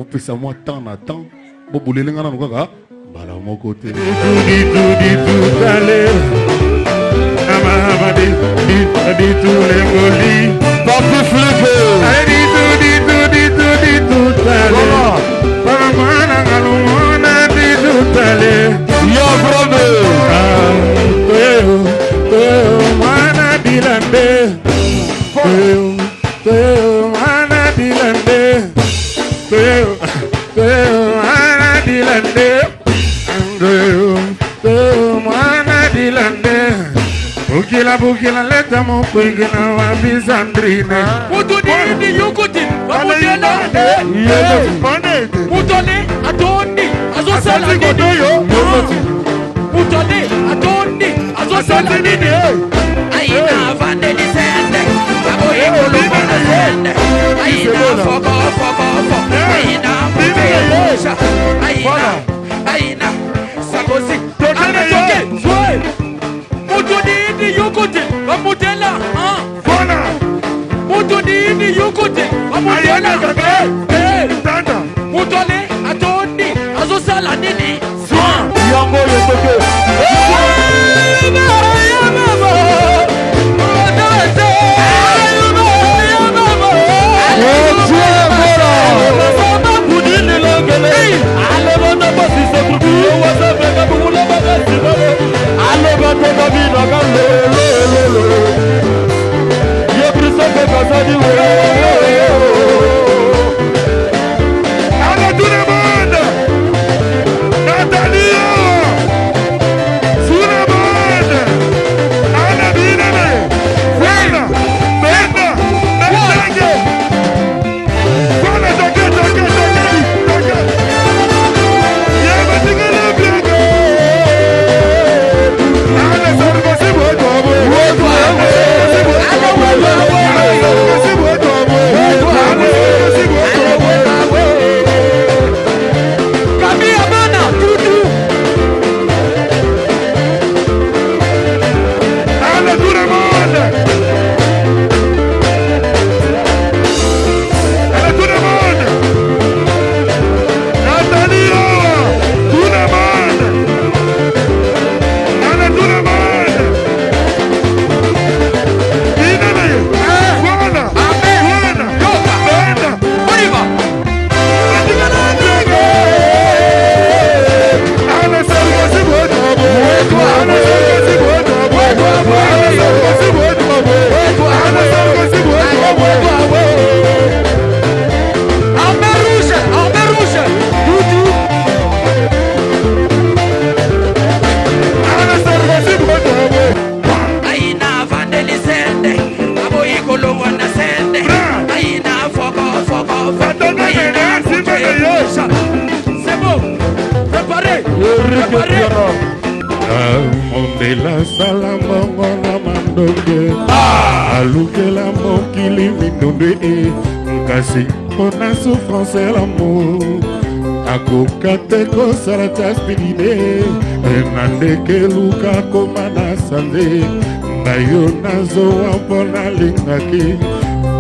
Bopesa mwa temps na temps, bobulele nga nanu kaka mbala moko te. Papi Flipe. Yo brother. Bukila bukila leta mokwenge na wapi Sandrine. Mutu nini yukuti bamutela mutu ale atondi azosala nini mutu ale atondi azosala nini Aina vandeli sende aboyi kolongo na sende aina foko foko foko aina muteyosha aina aina sakosi ametoke zwe mutu nini yukuti bamutela mutu nini yukuti bamutela mutu ale atondi azosala nini Yango yotoke. Allez tout le monde! Nathalie! Tout le monde! Anna Binene! Voilà! Benda! Nathalie! Voilà, Jacques, Jacques, Jacques, Jacques! Yeba tingele bianco! Anna Sarkozy, boto, boto, Camille Amana tutu Allez tout le monde! Allez tout le monde! Nathalie, oh! Tout le monde! Allez tout le monde! Inene! Voilà! Amen. Voilà! Yoka. Benda! On y va. Allez, Sarkozy, boto, boto! Allez, Sarkozy, boto, boto! Allez, Sarkozy, boto, boto! Allez, Sarkozy, boto, boto! Armée rouge, armée rouge. Tutu. Allez, Sarkozy, boto, boto! aina vandeli sende aboyi kolongo na sende aina foko foko foko aina muteyosha. C'est bon. Préparez. Préparez. Mondela sala mbongo na mandonge alukela mokili mindondo e kasi mpona souffrance ya l'amour akoka te kosala ti aspirine na ndeke eluka koma na sanze ngai yo nazowa mpo nalingaki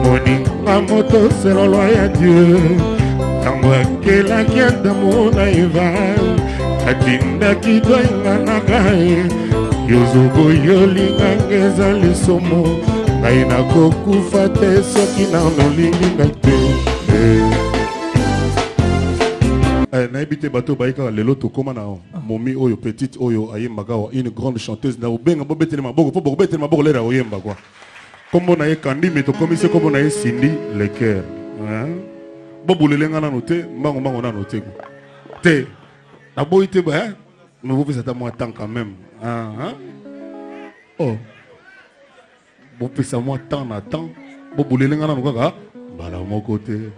moninga moto selolwa ya dieu ntango akelaki adamu na eva atindaki toyenga na ngai yozobo yolinganga eza lisumu ngai nakokufa te soki nano olingi ngai te. Eh, nayebi te bato bayi kaka lelo tokóma na momi oyo petite oyo ayembaka awa une grande chanteuse na kobenga bobetele maboko mpo bokobetele maboko lere akoyemba kua nkombo na ye kandi me tokomisi nkombo na ye Cindy Leker. Bobulele nga nano te mbango mbango nano te te naboyi te ba mais bopesa ata mwa temps quand même. Ah, hein? Oh, bopesa mwa temps na temps, bobulele nga nano kaka mbala moko te.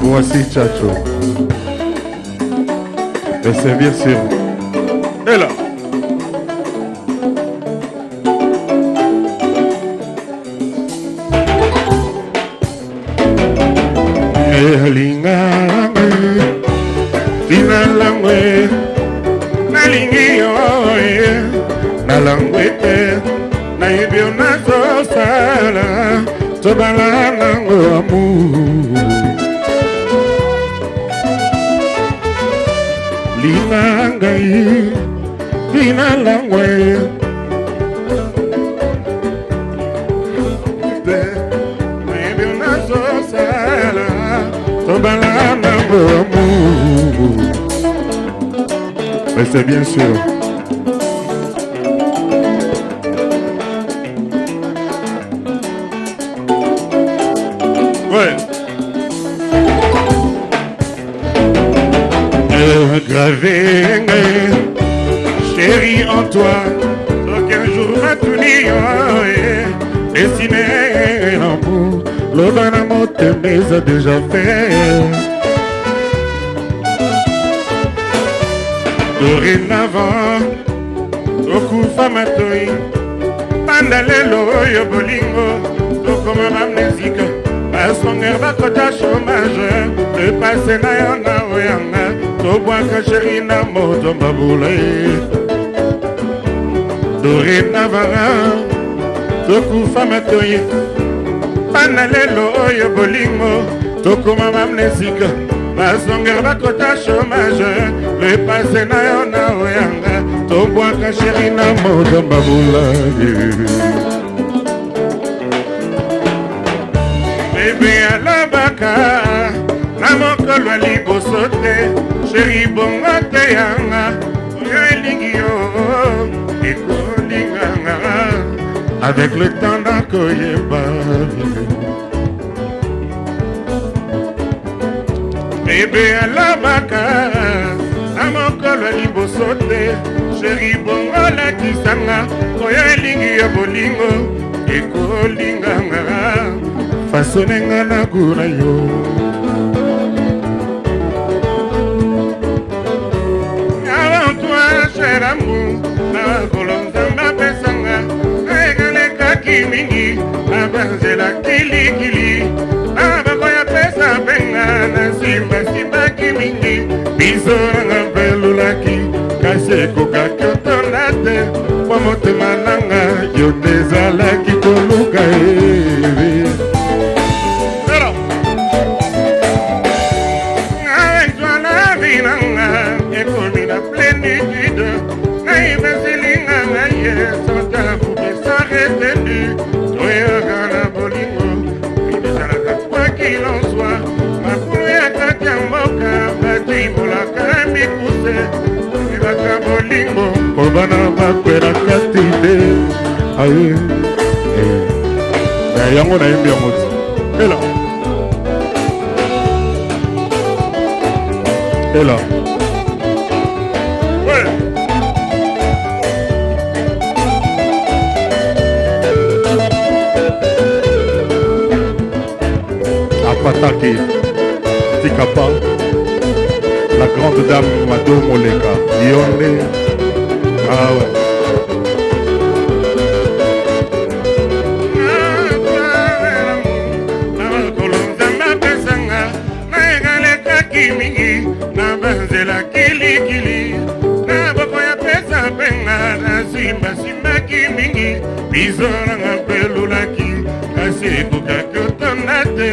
Voici Tchatcho. Et c'est bien sûr. Et là. Elingangwe, tinalangwe, nalingi yo, nalangwe te, nayebi yo nazosala, tobala nango amour. Linga ngai tina langwe te nayebi nazosala tobala na amour. Mais c'est bien sûr. Ouais. Gravé chéri en toi soki un jour natuni yo dessiné l'amour loba na motema eza déjà fait. Dorénavant tokufa matoi banda lelo oyo bolingo tokoma bamnesike basonger bakota chômage le passé na yo na oyanga tobwaka chéri na moto mbabula. Dorénavant tokufa matoi banda lelo oyo bolingo tokoma bamnesike basonger bakota chômage le passé na yo na oyanga tobwaka chéri na moto mbabula. Bebe alobaka na mokolo ya liboso te chéri bongo te yanga oyo elingi yo ekolinganga avec le temps nakoyeba. Bebe alobaka na mokolo ya liboso te chéri bongo lakisanga oyo elingi yo bolingo ekolinganga fasonenga na guna yo. Avant toi cher amour na bakolo nzambe apesanga ekalekaki mingi na banzela kilikili na bakoya pesa penga na simbasimbaki mingi biso nanga mpelulaki kasi ekokaki otonda te po motema nanga yo nde ezalaki koluka ye. Avec toi la vie nanga ekomi na plénitude nayebesilinga ngai ye sans tabou mais sans retenue toyoka na bolingo ezalaka quoi qu'il en soit makulu ya kati ya mboka batimolaka mikuse ebaka bolingo kobana bakwela kati te aye yango nayembi yango ti ela ela. Ouais. Apataki Tikapa, la grande dame Mado Moleka Yonde. Ah ouais. Na nzambe apesanga nayekalekaki mingi na banzela kilikili na boko ya pesa mpenga nasimbasimbaki mingi biso nanga mpelulaki kasi ekokaki otonda te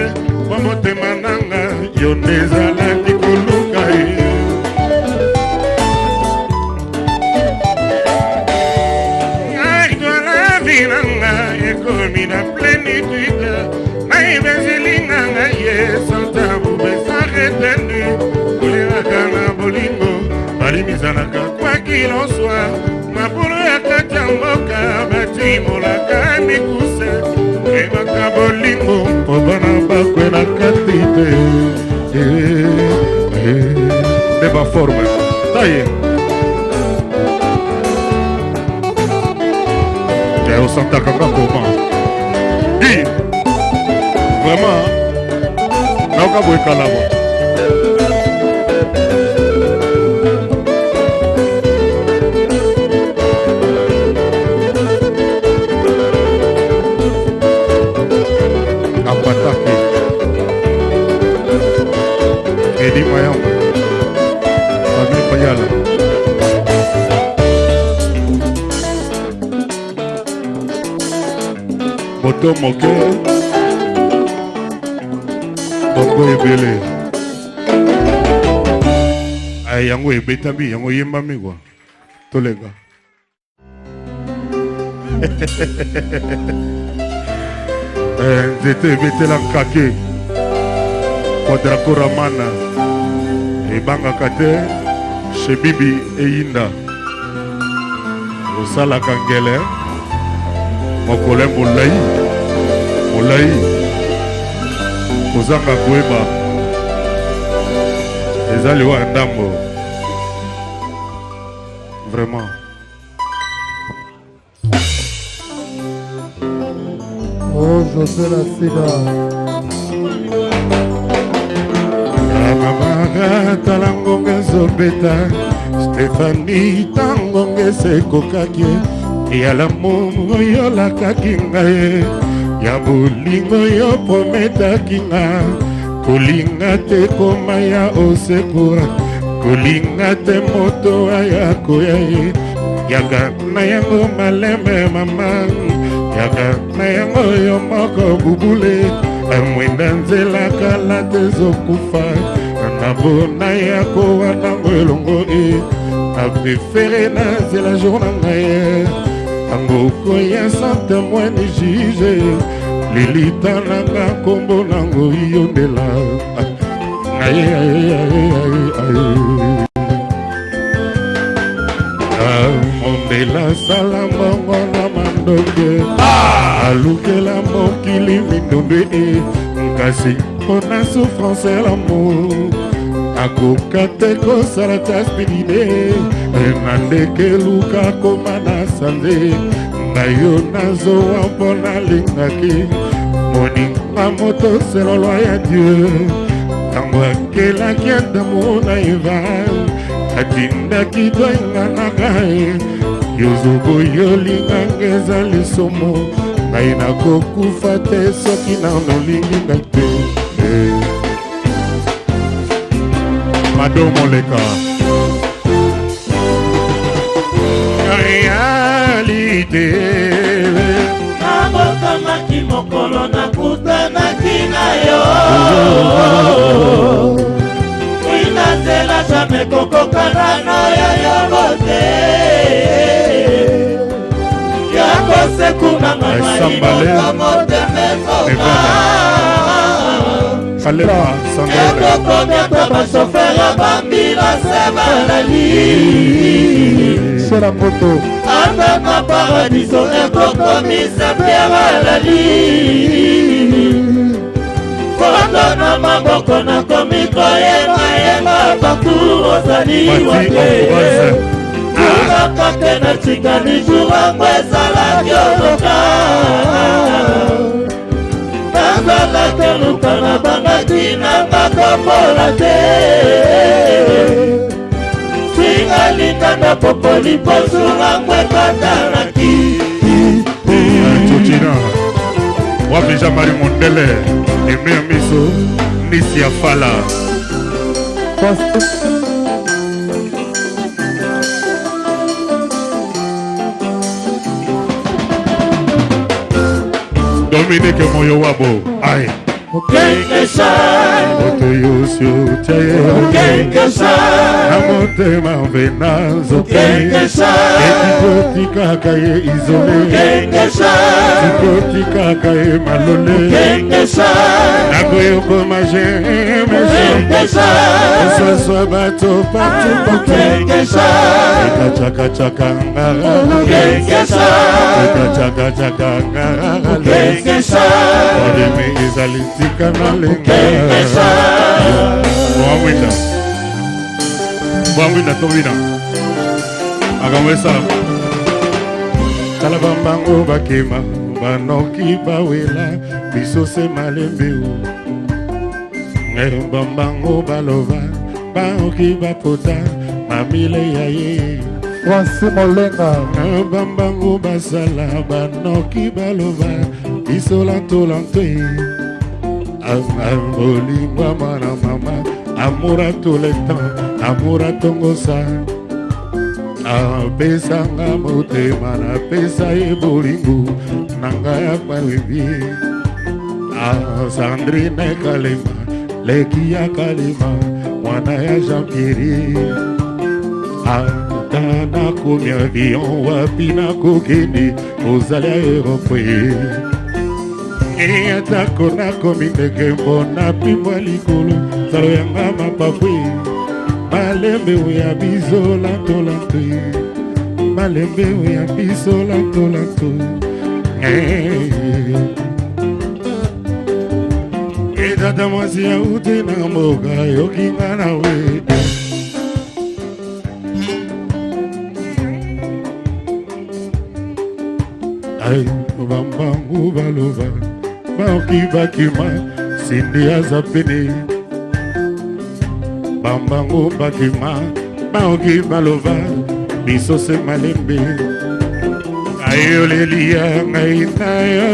po motema nanga yo nde ezalaki koluka ye. Avec toi la vie nanga ekomi na plénitude nayebezilinga ngai ye sans tabou mais sans retenue kolelaka na bolingo balimizalaka quoi qu'il en soit mabulu ya kati ya mboka batimolaka mikuse ebaka bolingo po bana bakwela kati te nde baforme taye osantaka nga koma di vraiment naoka boye kalama. Apataki Edi Mayamba Famille Payala moto moke bongo ebele. Yango ebetami, yango eyembami kua toleka. Nzete ebetela nkake, quadrakoramana ebangaka te, shebibi eyinda osalaka ngele mokolo molai molai kozanga koyeba eza liwa ya ndambo vraiment. Oh, José la Sida. Mama, tala ngonga ezobeta, Stefani, ntango ngese ekokaki ya lamour oyo olakaki ngai, ya bolingo oyo prometaki nga, kolinga te koma ya osekura, kolinga te moto aya koya ye, yaka na yango maleme mama, yaka na yango yo moko bubule, mwinda nzela kala te ezokufa, na bona ya kowa nango elongo e na prefere na nzela jour na ngai tango koya sans témoin ni juge, lilita nanga nkombo nango iyondela aye aye aye aye aye. Mondela sala mbongo na mandoke, alukela mokili mindondo e, kasi mpona souffrance ya l'amour akoka te kosala taspidine na ndeke luka koma na sanze na yo nazowa mpo nalingaki moninga moto selolwa ya Dieu, ntango akelaki Adamu na Eva atindaki toinganaka ye, yozobo yolinganga eza lisumu, ngai nakokufa te soki nano olingi ngai te. Mado Moleka réalité. Nabotamaki mokolo nakutanaki na yo, ina nzela jamai kokokana na yo yongo te, yakosekunanga Sambale. na motema ezoka. Kalema Sandrine. Ekokomiata bashofer ya bambila se balali. Sela Moto. Ata na paradiso ekokomisa pierre alali, foto na maboko nakomi koyemayema partout ozali. Mati wape Ambroise. tunaka te na tikali jour yango ezalaki oloka, nazalaki oluka na bangaki nanga kopola te, singalinga na popoli pojour yango ekatanaki. Tchotchina wapi Jean-Marie Mondele Emir Miso Nisi ya Fala. Dominique Moyo Wabo ai Kenkesha, moto yosi otya ye kenkesha, na motema mpe nazoke, kenkesha, etikotikaka ye isole, kenkesha, tikotikaka ye malole, kenkesha, nakoyokoma jemese kenkesha, oswaswa bato partout, kenkesha, ekachakachaka ngara, kenkesha, ekachakachaka ngara, kenkesha, odemi ezali tika na lenga. Kenkesha. Bwamwinda bwamwinda tobina makambo esalama, tala bambango bakema banoki bawela biso se malembe o, bambango baloba baoki bapota mamile ya ye. Francis Molenga. Bambango basala banoki baloba biso lantolanto ye, bolingwa mwana mama, amour tout le temps, amour atongosa, apesanga motema, napesa ye bolingo na ngai ya palebi. Sandrine Kalema, leki ya Kalema, mwana ya ya Jean Pierre ata nakomi avion wapi nakokende kozala aéroport atako nakomi ndeke mpo napimbwa likolo zalo yanga mapapu malembe oya biso lantolanto malembe oya biso lantolanto etata mwasi auti na mboka yoki nga na we Ai, bambangu baloba baoki bakima sindi aza pene bambangu bakima baoki baloba biso se malembe ayolelia ngai na yo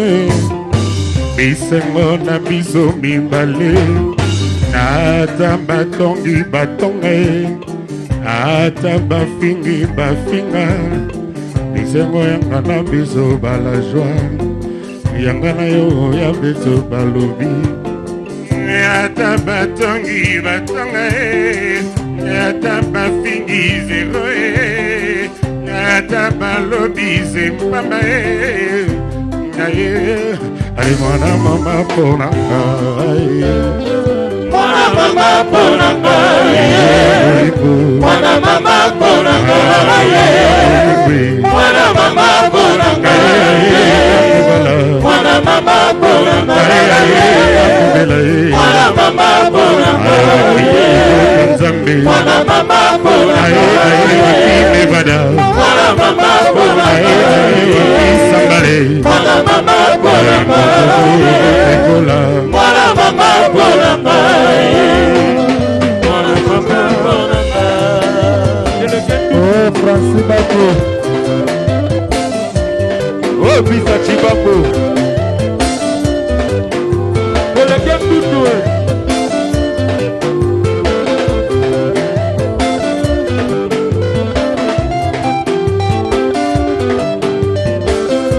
bisengo na biso mibale ata batongi batonga ye ata bafingi bafinga bisengo yanga na biso bala joie yanga na yo ya biso balobi ata batongi batonga ye ata bafingi zero ye ata balobi zempamba ye naye ali mwana mama mpona ngai mwana mama mpona ngai mwana mama mpona ngai mwana mama mpona ngai mwana mama mpona ngai mwana mama mpona ngai nzambe mwana mama mpona ngai nevada mwana mama mpona ngai sambale mwana mama mpona ngai ekola mwana mama mpona ngai mwana mama mpona ngai Oh, Francis Bako. Oh, Bisa Chibambo. Eleke Ndutu.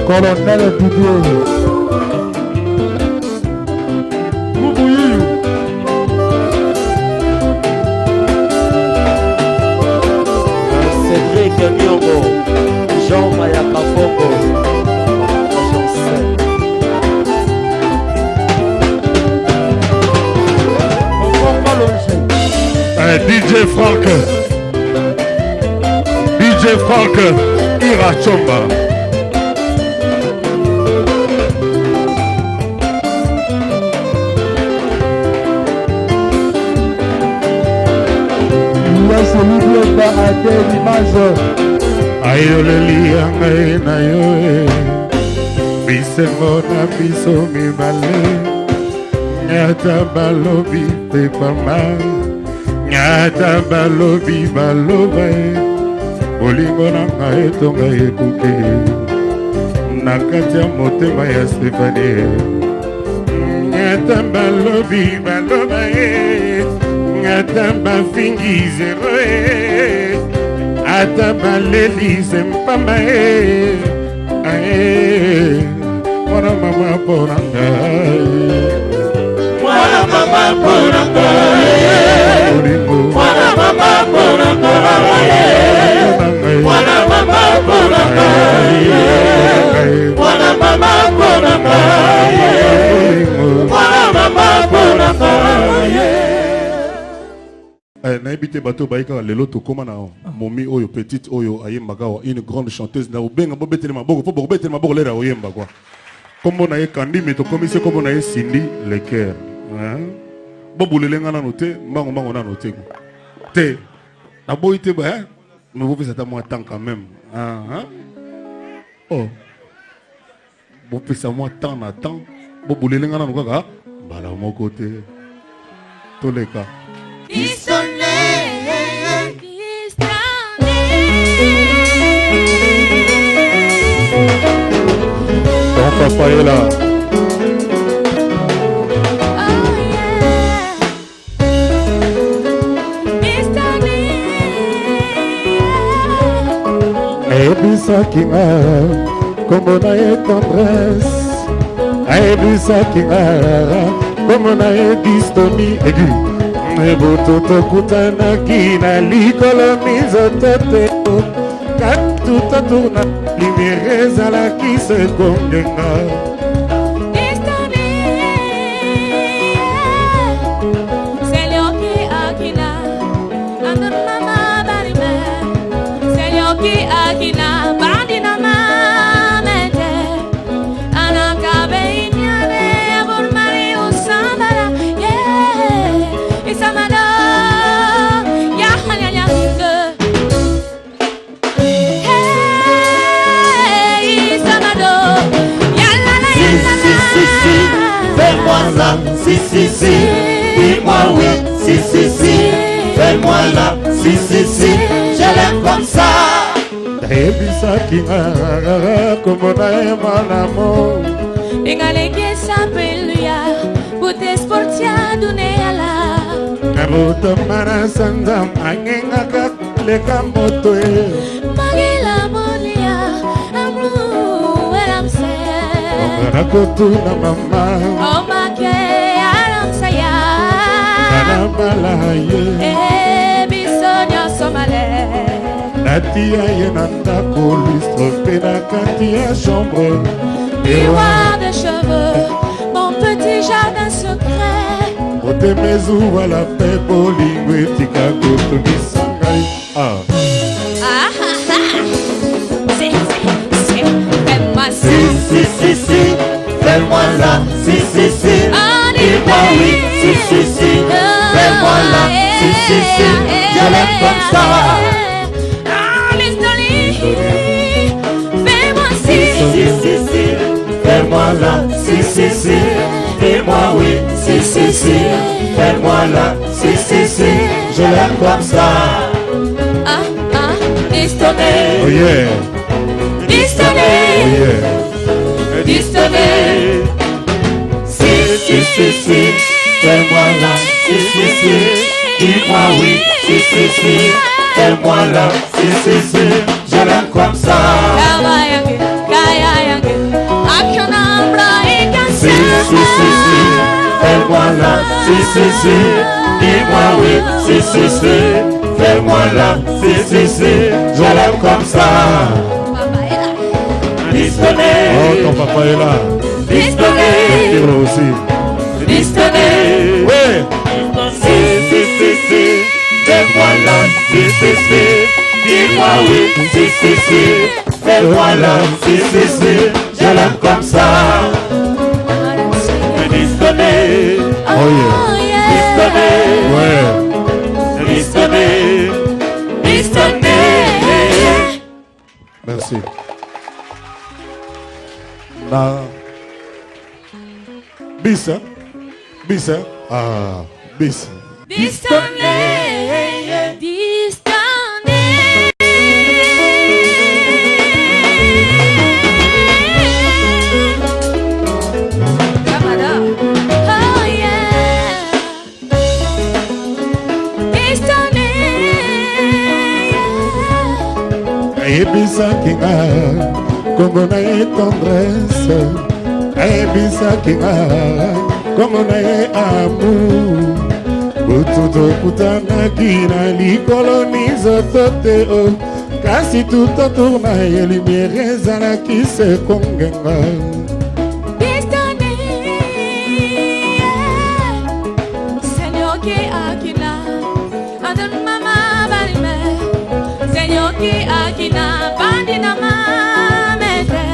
Colonel Didier. Bubu Yuyu. Cédric Miongo, Jean Mayaka Fongo, Agence. Fonfon Kalonji. DJ Frank DJ Frank Ira Chomba Yes, Liblenda Adèle Image. ayoleli ya ngai na yo e bisengo na biso mibale ata balobi te pamba ata balobi baloba e bolingo na ngai etonga ekuke na kati ya motema ya Stefanie ata balobi baloba e ata bafingi zero e ata baleli se mpamba e ae mwana mama mpona ngai Mwana mama mpona ngai bolingo mwana mama mpona ngai mwana mama mpona ngai mwana mama mpona ngai mwana mama mpona ngai Eh, nayebi te bato bayi kaka lelo tokóma na momi oyo petite oyo ayembaka awa une grande chanteuse na kobenga bobetele maboko mpo bokobetele maboko lere akoyemba kua nkombo na ye kandi me tokomisi nkombo na ye Cindy Leker bobulele nga nano te mbango mbango nano te te naboyi te ba me bopesa ata mwa temps quand même ah, hein? Oh bopesa mwa temps na temps bobulele nga nano kaka mbala moko te toleka. Ton papa est là. Oh yeah. Mr. Ayebisaki nga kombo na ye Tendresse, ayebisaki nga kombo na ye Dystoni aigu. Butu tokutanaki na likolo minzoto te, katuta tourna lumière ezalaki se kongenga. Si, si, fais-moi ça, si, si, si, dis-moi oui, si, si, si, fais-moi là, si, si, si, je l'aime comme ça. Nayebisaki nga komona ye malamu. Nabotama na sanza angengaka leka moto e. Nakotuna mama nalabala ye, natia ye na ndako lustre mpe na kati ya chambre. Miroir de cheveux, mon petit jardin secret. Motema ezuwa la pe bolingo etika kotungisa ngai. Ah. Ah ah ah. Si, si, si, fais-moi Si, ça. si, si, si, fais-moi là, si, si, si, dis-moi oui, si, si, si, fais-moi là, si, si, si, je l'aime comme ça. Ah, Mistoli, fais-moi si. Si, si, si, fais-moi là, si, si, si, dis-moi oui, si, si, si, fais-moi là, si, si, si, je l'aime comme ça. Ah, ah, Mistoli, Oh yeah, Mistoli, oh yeah. Mistoli. Si, si, si, si, fais-moi là, si, si, si, dis-moi oui, si, si, si, fais-moi là, si, si, si, je l'aime comme ça. Si, si, si, si, fais-moi là, si, si, si, dis-moi oui, si, si, si, fais-moi là, si, si, si, je l'aime comme ça. Pistonné, Oh, ton papa est là. pistonné, Pirlo aussi. pistonné. Ouais. Si, si, si, si, fais-moi là, si, si, si, dis-moi oui, si, si, si, fais-moi là, si, si, si, je l'aime comme ça. Pistonné, Oh yeah. pistonné, Ouais. pistonné, pistonné. Merci. Na bis, hein? Bis, hein? Ah, bis. Pistonné, pistonné. Oh yeah. Pistonné, yeah. Ayebisaki nga kombo na ye tendresse, ayebisaki nga kombo na ye amour. Butu tokutanaki na likolo minzoto te o, kasi tout autour na ye lumière ezalaki se kongenga. Pistonné, yeah. Seigneur qui akina, adon mama balime. Seigneur qui akina, bandina mamete.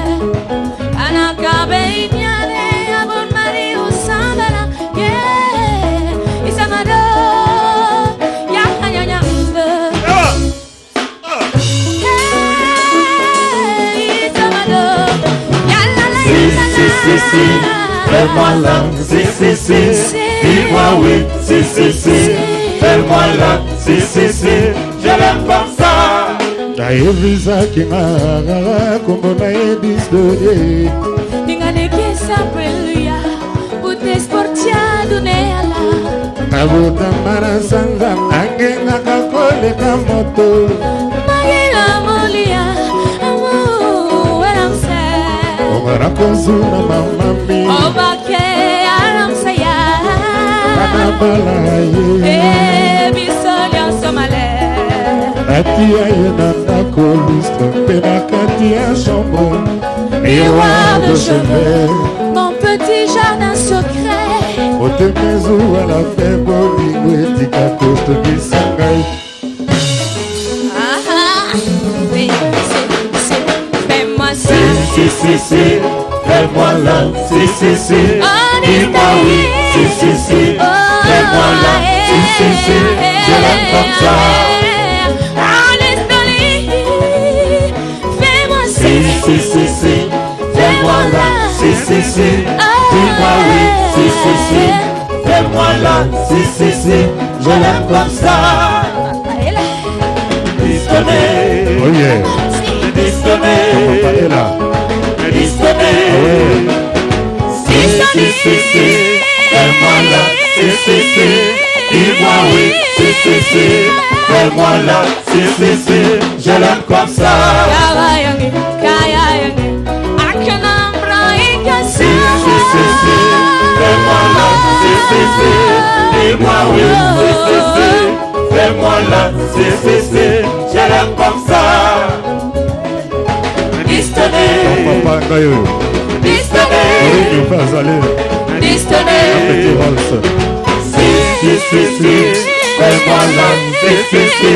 Anakabe inyane, abon mari usambala, yeah. Isamado, ya ya ya mbe. Hey, isamado, ya la la Si, ya la si, si, si, fais-moi là, si, si, si, dis-moi oui, si, si, si, fais-moi là, si, si, si, je l'aime comme ça. Ayebisaki nga kombo na ye disdodie. Ningalekesa peluya, butesportia duneala. Nabotama na sanza angengaka koleka moto. Magila molia, amu eramse. Ongana kozuna mamami. Obake aramsaya. nabala ye. Biso nyonso malheur. Natia ye na ndako lustre mpe na kati ya chambre miroir de chevet. Mon petit jardin secret. Motema ezuwa la fe bolingo etika kotungisa ngai. Ah, ah. Oui, fais-moi ça. Si, si, si, fais-moi là. Si, si, si, dis-moi oui. Si, si, si, fais-moi là. Si, si, si, je l'aime comme ça. Fais-moi ça. Si, si, si, si, fais-moi là. Si, si, si, dis-moi oui. Si, si, si, fais-moi là. Si, si, si, je l'aime comme ça. Pistonné. Oh yeah. Pistonné. Papa est là. Pistonné. Si, si, si, si, fais-moi là. Si, si, si, dis-moi oui. Si, si, si, fais-moi là. Si, si, si, je l'aime comme ça. Si, si, si, si, fais-moi là. Si, si, si, dis-moi oui. Si, si, si, fais-moi là. Si, si, si, je l'aime comme ça. Pistonné. Papa ngai oyo. Pistonné. Olingi mpe azali. Pistonné. Petit Rolls. Si, si, si, si, fais-moi là. Si, si, si,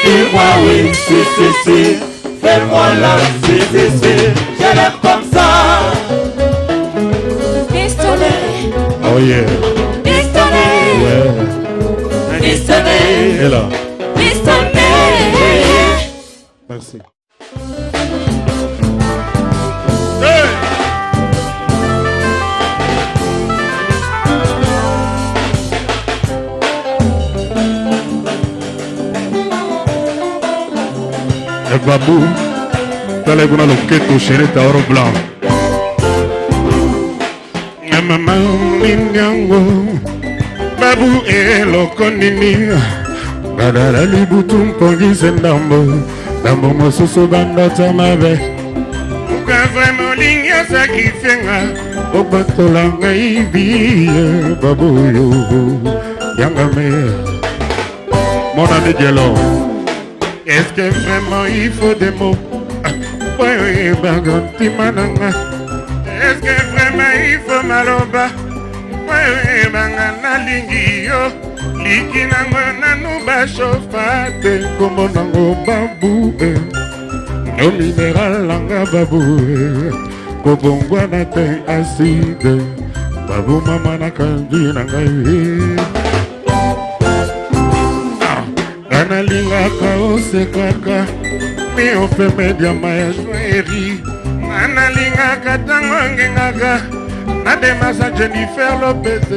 dis-moi oui. Si, si, si, fais-moi là. Si, si, si, je l'aime comme ça. Pistonné. Oh yeah. Pistonné. Ouais. Pistonné. Et là. Pistonné. Merci. Babu tala kuna loketo shereta oro blanc. Mama nini yango babu eloko nini badala libutu mpongise ndambo ndambo mosusu bandota mabe uka vraimen olingi osakrifie nga obatola ngai bie babu yo yangame mon ami Diallo. Est-ce que vraiment il faut des mots? Est-ce que vraiment il faut maloba? Nalingi yo liki nango nanu bashofa te kombo nango babu no mineral nanga babu kobongwana te acide babu mama nakangi na ngai nalingaka osekaka mi opeme diama ya joeri nga nalingaka ntango ngengaka nademasa Jennifer Lopez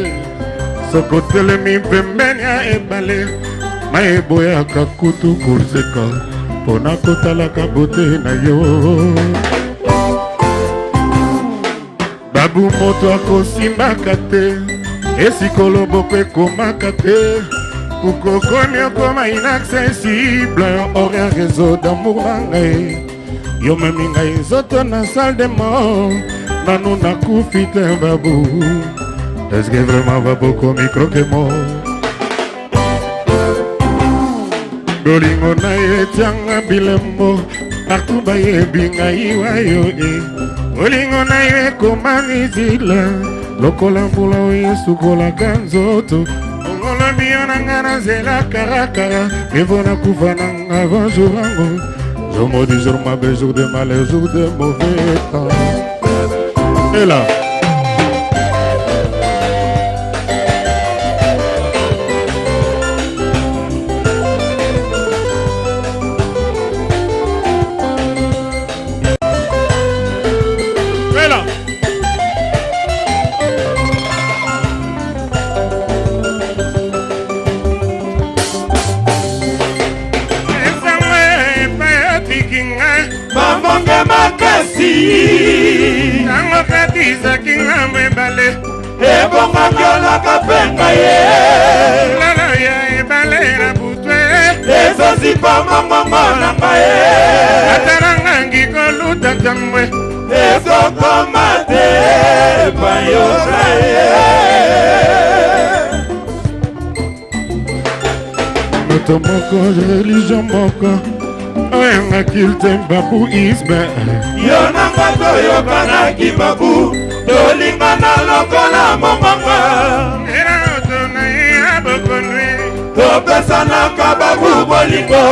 soko telemi pembeni ya ebale mayeboyaka kutu koseka mpona kotalaka bote na yo babu moto akosimbaka te esika loboko ekomaka te ukokomi okoma inaccessible ora réseau d'amour na ngai yo memi ngai nzoto na salle de mort nanu nakufi te babu est-ce que vraiment babu komi croque-mort bolingo na ye etianga bilembo partout bayebi ngai wayo e bolingo na ye ekoma mizila lokola mbula oyo esukolaka nzoto olobi yo na nga nazela karakara evo nakufa nanga avant jour yango jour maudit jour mabe jour de malheur jour de mauvais temps. Et là Tango katisaki ngambo ebale ebongaki mpe ye lala ya ebale na butu ezozipa mongongo na ngai atarangangi koluta tambwe ezokoma te epai oza ye. Nzoto moko, religion moko, oyanga culte babouisme. Yo na nga toyokanaki babu, tolingana lokola monganga. Topesanaka babu bolingo.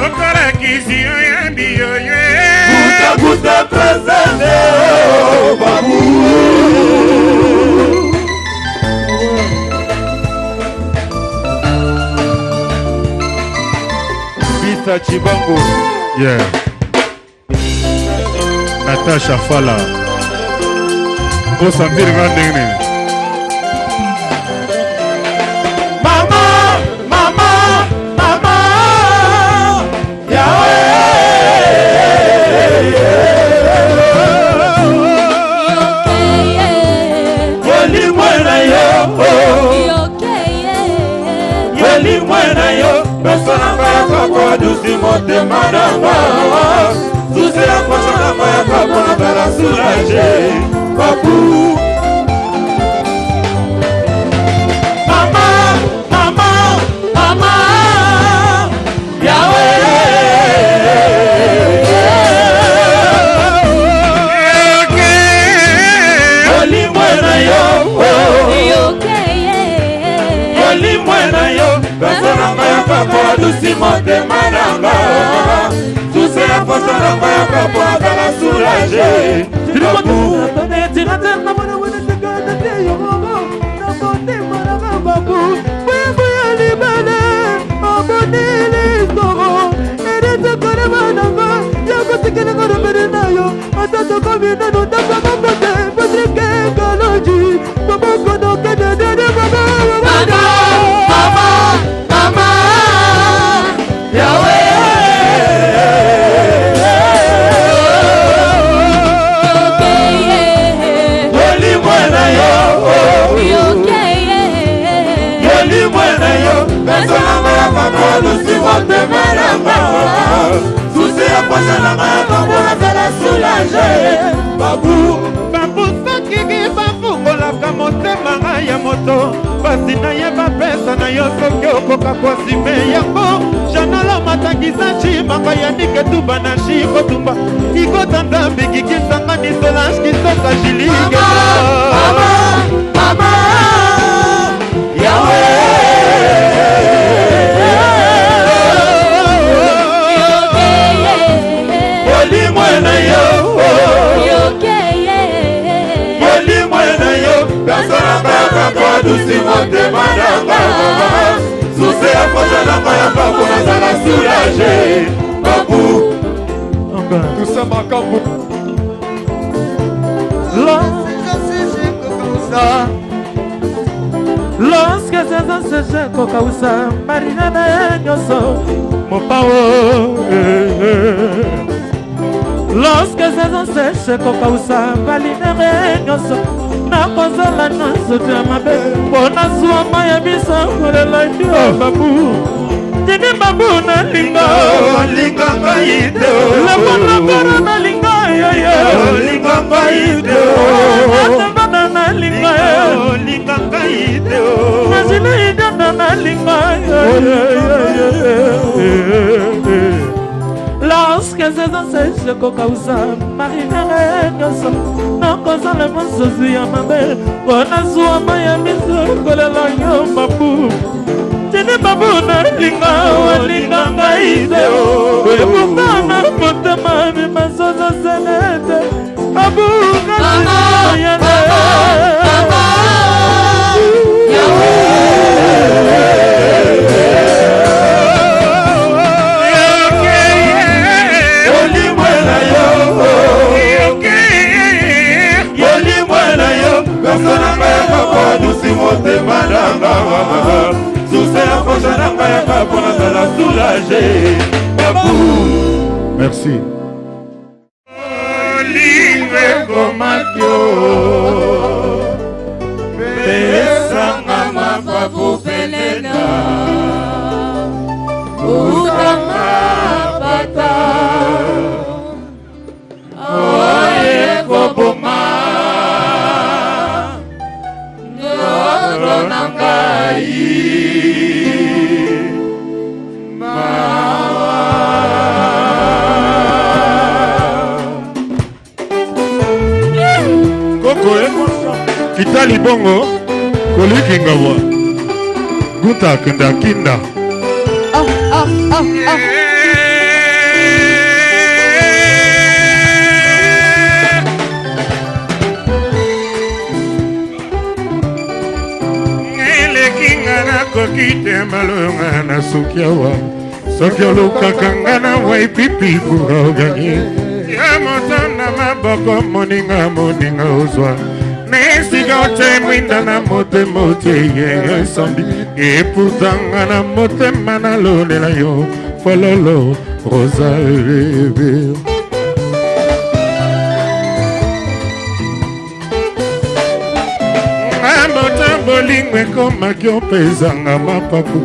Lokola kisi oyambi yoye. Gute gute presente babu. Bisa Chibango. Yeah. Natasha Fala. Osentir nga ndenge nini? Mama, mama, mama, Yahweh. Olimwe na yo, olimwe na yo, beso na ngai ya koko adusi motema na nga. Susi ya poso na ngai ya koko nazala soulage. Babu. Mama, mama, mama, Yahweh. Olimwe na yo, olimwe na yo, beso na ngai ya koko adusi motema na nga. Susi ya poso na ngai ya koko nazala soulage. Babu. Mama, mama, Yahweh. Olimwe na yo, olimwe na yo, beso na ngai ya koko adusi motema na nga. Susi ya poso na ngai ya koko nazala soulage. Babu. Babusakiki bafungolaka motema ya moto, basi na ye bapesa na yo soki okoka kosime yango. Janalo matangisa cimanga yanike tuba na shikotumba ikota nzambi kikisangani solange kisoka jiligeta. Mama, mama, Yahweh. Olimwe na yo, olimwe na yo, beso na ngai ya koko adusi motema na nga. Susi ya poso na ngai ya koko nazala soulage. Babu. Toussaint Makambo. Lorsque saison sèche kokausa marina na ye nyonso mopao. Lorsque saison sèche kokausa balinere nyonso nakozala nyonso te ya mabe mpo nazwama ya biso kolela yo babu tini babu nalinga Olinga ngai te, lekonakoro nalinga yoyo olinga ngai te, natembana nalinga olinga ngai te. nazili idanda nalinga. Lorsque saison sèche kokausa marinere nyonso nakozala mosusu ya mabe mpo nazwama ya miso kolela yo babu tini babu nalinga olinga ngai te ebuka na motema bimasozo selete babu ngai Olimwe na yo, olimwe na yo, beso na ngai ya koko adusi motema na nga. Susi ya poso na ngai ya koko nazala soulage. Babu. Merci. Olingo ekomaki o, pesanga mapapu pelena, utanga bata, oye koboma, nzoto na ngai. Guta libongo kolikinga wa guta kenda kinda. Ah, ah, ah, ah. Eleki nga nakoki te malonga na suki awa soki olukaka nga na waipipi pura oganye ya moto na maboko moninga moninga ozwa na esika otie mwinda na motema otie ye esambi eputanga na motema nalolela yo fololo rosa bebe. Ngambo bolingo ekomaki opezanga mapapu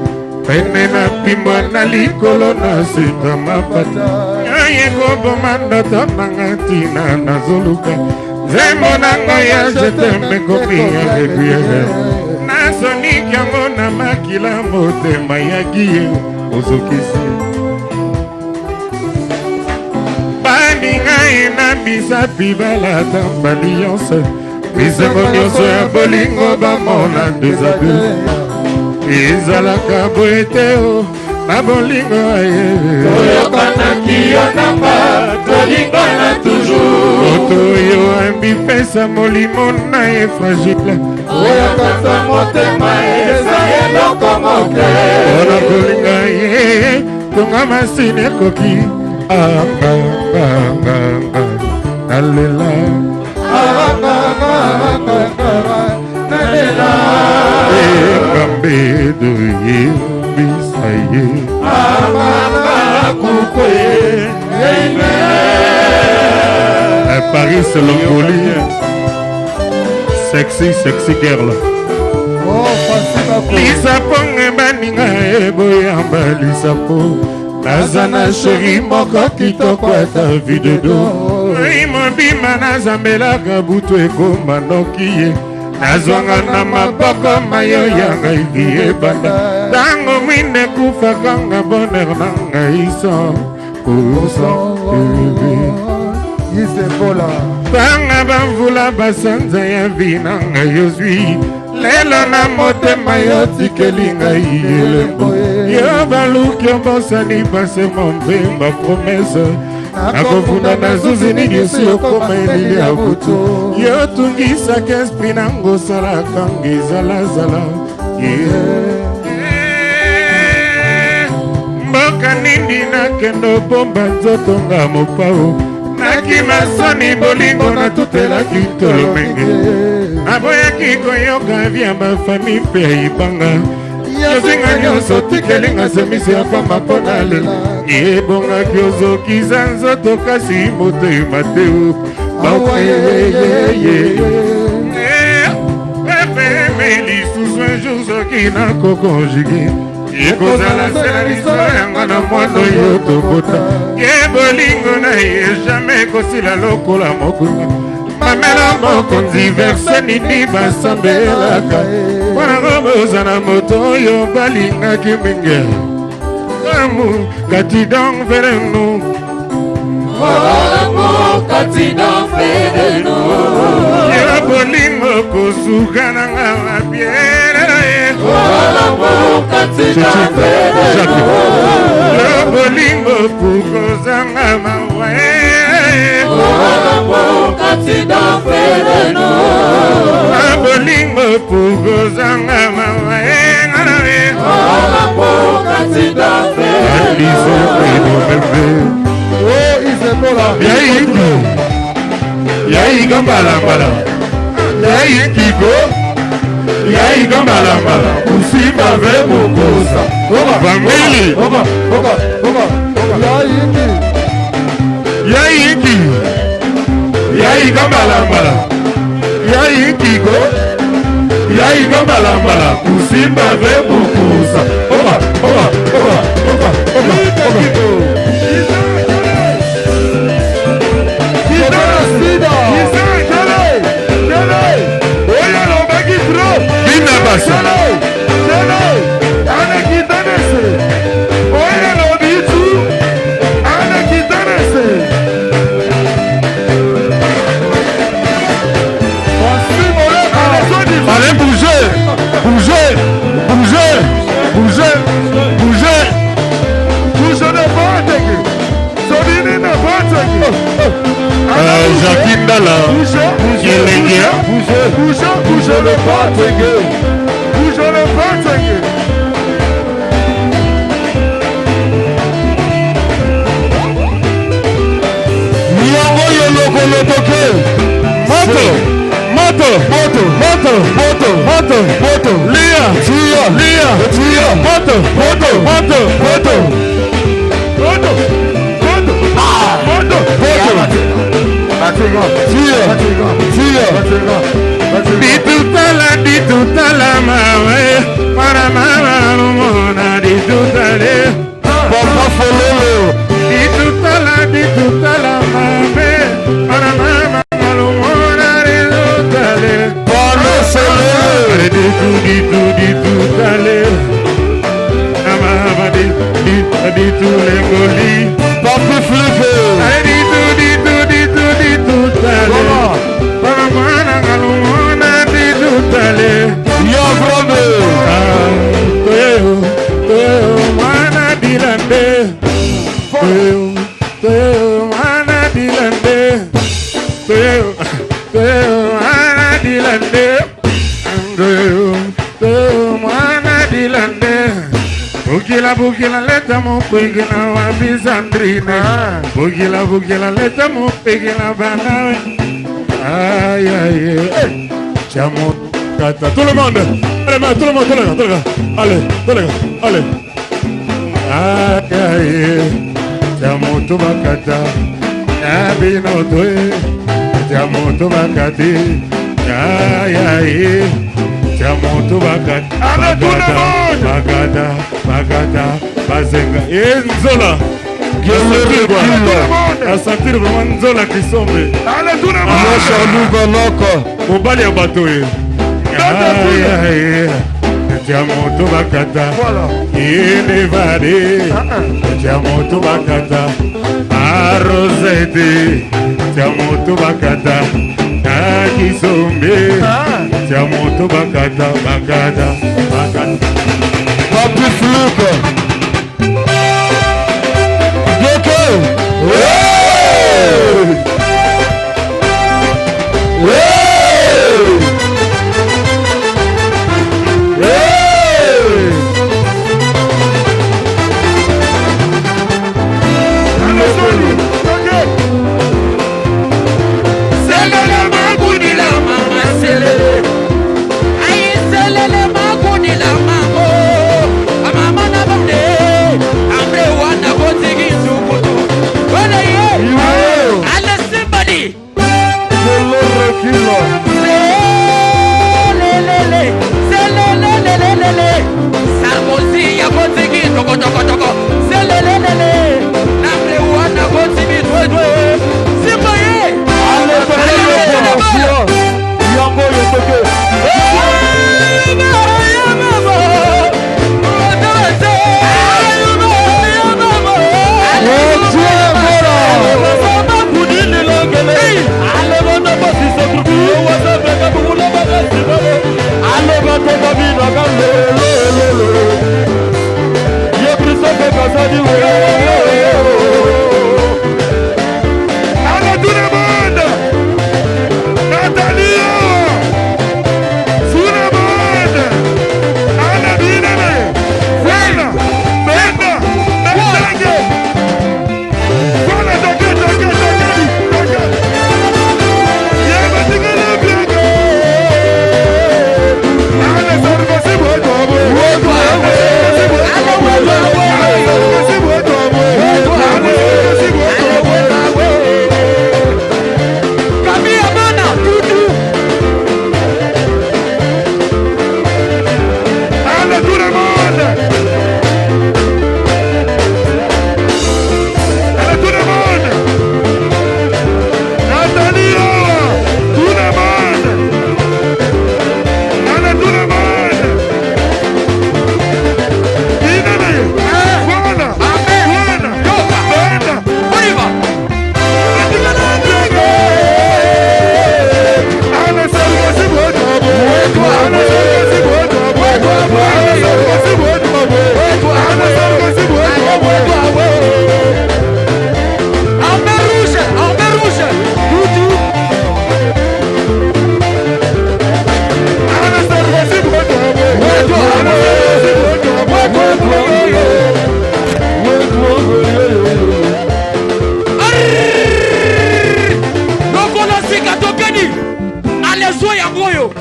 pene na pimbwa na likolo na sita mapata ngai ekoboma ndoto nanga ntina nazoluka nzembo nango ya jetem ekomi ya reguiere nasoniki yango na makila motema ya giye ozokisi baninga ye na misapi balata baliyonse bisengo nyonso ya bolingo bamona desabu ezalaka boye te o na bolingo aye Toyokanaki yo nanga tolingana toujours. Moto oyo ambipesa molimo na ye fragile Oyo kata motema eza eloko moke. Mpona kolinga ye tonga masini ekoki anganganganga nalela Nalela. Engambedo yembisa ye Kukwe. À Paris Longoli sexy sexy girl. Oh, Francis Bako. Lisapo baninga eboyamba lisapo naza na sheri moko kitoko ata videdo ngai mobima nazambelaka butu ekoma noki ye nazwanga na maboko mayo ya ngai vi ebanda ntango mwinde ekufaka nga bonheur na ngai 100 Isebola. Tanga bamvula basanza ya vi na ngai ozwi lelo na motema yo tikeli ngai elembo yo baluki obosani basema mpe bapromese nakofunda na zuzi nini esi okoma elili ya butu yo tungisaka esprit nango osalaka nga ezalazala yeah. Mboka nini nakende obomba nzoto nga mopao nakima soni bolingo natutelaki ntolo mingi naboyaki koyoka via bafami mpe ya ibanga yozinga nyonso tikelinga semisi ya pamba mpo nalela ebongaki ozokiza nzoto kasi motema te o baokeyeyeye epeme lisusu un jour soki nakokonjuge ekozala sela lisolo yango na mwana oyo tobota ye bolingo na ye jamai ekosila lokola mokunga mamela mokonzi verse nini basambelaka mpona kobozana moto oyo balingaki mingi amour kati donc vers nous. Amour kati donc vers nous. Ya bolingo kosuka nanga mabiere. Amour kati donc vers nous. Ya bolingo pukozanga mawa. Amour kati donc vers nous. Ya bolingo pukozanga mawa. Amour kati donc vers nous. Oh, Isebola. Yaiki yaika mbalambala yaikiko yaika mbalambala usimba ve mokosa famili Oba, oba, oba, oba. Yaiki. Yaiki yaika mbalambala yaikiko yaika mbalambala usimba ve mokosa oba oba oba oba oba oba. Sida. Oyo alobaki trop. Bina basa. Oyo alobi tu. Anakitanese. Francis Moleka. Jacques Ndala. Elengi. Bouge, bouge, bouge le patenge. Bouge le patenge. Yango yo lokolotoke. Moto. Moto. Moto. Moto. Moto. Moto. Moto. Lia. Tia. Lia. Tia. Moto. Moto. Moto. Moto. Moto. Moto. Moto. Moto. Tia. Tia. Ditutala, ditutala, mawe. Para mama, lumona, ditutale. Papa Fololo. Ditutala, ditutala, mawe. Para mama, lumona, ditutale. Pano Fololo. Ditu, ditu, ditutale. Amama, di, di, ditu, lengoli. Papi Flippe. Ditu, ditu, ditu, ditutale. Para mama, lumona, ditutale. Ya Brame. Toyo, toyo, mwana dilande. Toyo, toyo, mwana dilande. Toyo, toyo, mwana dilande. Toyo, toyo, mwana dilande. Bukila, bukila, leta mupigila wa bizandrine. Bukila, bukila, leta mupigila banawe. Aïe, aïe, aïe. Tiens, kata. Tout le monde. Allez, main, tout le monde, tout le monde, tout le monde. Allez, tout le monde, allez. Aïe, aïe. Tiens, moto bakata. Abino toe. Tiens, moto bakati. Aïe, aïe. Tiens, moto bakata. Allez, tout le monde. Bakata, bakata, bazenga. Et Nzola. La sentir vraiment Nzola qui sombre. Allez, tout le Ya monde. Charlou Baloko. Mobali ya bato ye. Aïe, aïe. Tia moto bakata. Voilà. Inevade. Tia moto bakata. Arosete. Tia moto bakata. Nakisombe. Tia moto bakata. Bakata. Bakata. Papi Flippe. Yoke. Hey! Hey! Hey! Allez, Sony. Ok. Selele makunila mama selele. Ayi selele makunila mamo. Amama na bande.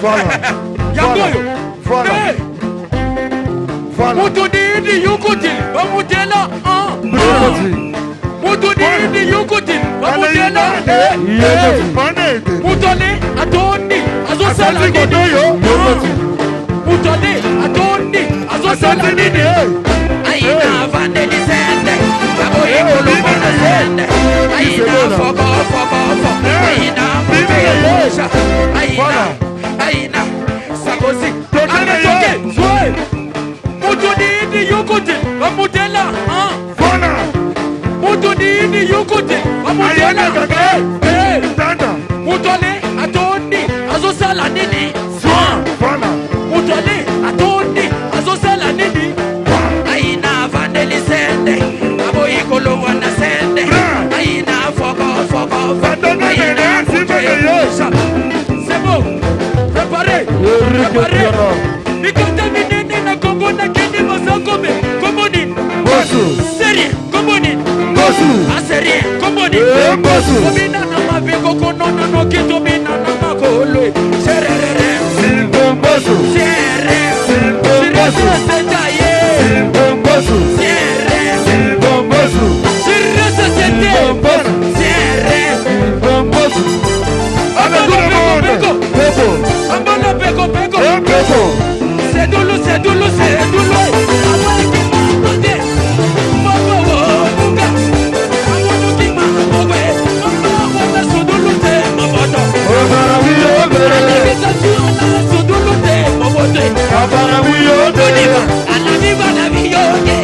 Voilà. Yango oyo. Voilà. Eh, Voilà. Mutu nini yukuti bamutela ah, ah. Mutu nini yukuti bamutela eh, eh. Mutu ale atondi azosala Asasi nini? kotoyo. Ah. Mutu ale atondi azosala nini? Aina vandeli sende, baboyi kolongo na sende. Aina foko foko foko, aina muteyosha. Aina, aina sakosi. Ale toke zwe. Mutu nini yukuti bamutela ah. Mutu nini yukuti bamutela eh, eh. Mutu ale atondi azosala nini? Ah. Mutu ale atondi azosala nini? Aina vandeli sende, baboyi kolongo na sende. Aina foko foko foko, aina muteyosha. C'est bon. Préparez. Préparez. Mikata minene na Congo na kende bazakome. Kombo nini? Seri. Kombo nini? Aseri. Kombo nini? Tobina na mabeko konona noki tobina na makolo. Sererere. Serre, serre seta ye. Serre, Serre sete. serre. Ambala peko peko. Ambala peko peko. Sedulu sedulu sedulu. Abaki makote. Mama wo buka. Amunuki makowe. Mama wo na sudulu te maboto. Alabisa na sudulu te mabote. Oliva, Alaviva la vioke.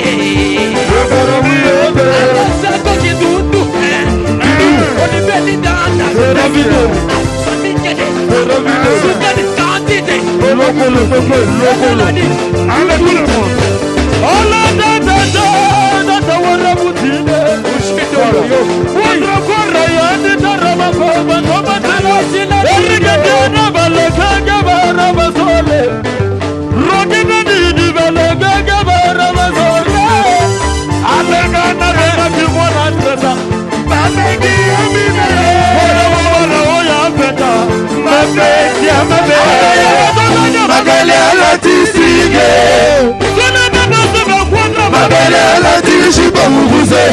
Alasa koki dudu. Oliveli danda. Samikele. Sukani kantite. Nani? Mabele alatisige Mabele alatishiba mubuze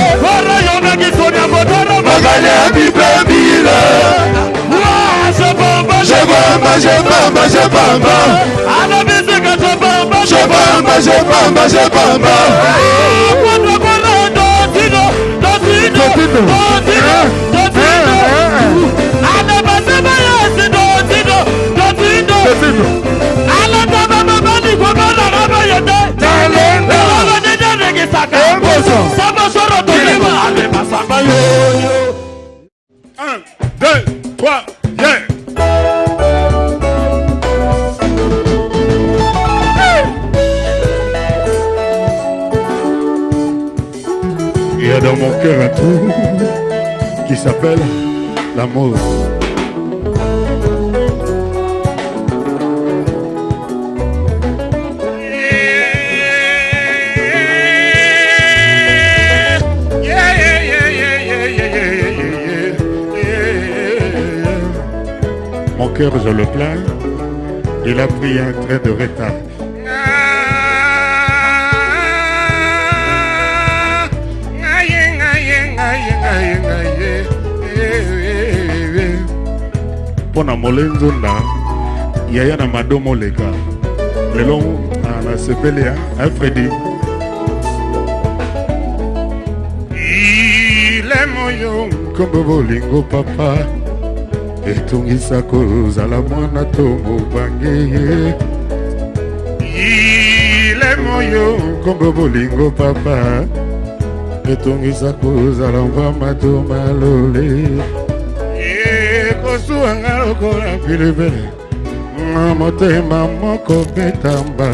Mabele abipembile Jebamba jebamba jebamba Jebamba jebamba jebamba Un, deux, trois, yeah. Il y a dans mon cœur un trou qui s'appelle l'amour. Mon cœur, je le plains, il a pris un train de retard. Mpo na molenzonda yaya na mado moleka lelo nasepeli fredi ile moyo nkombo bolingo papa etungisa kozala mwana to mobange ile moyo nkombo bolingo papa etungisa kozala mvama to malole ekosuwanga lokola pilipili na motema moko betamba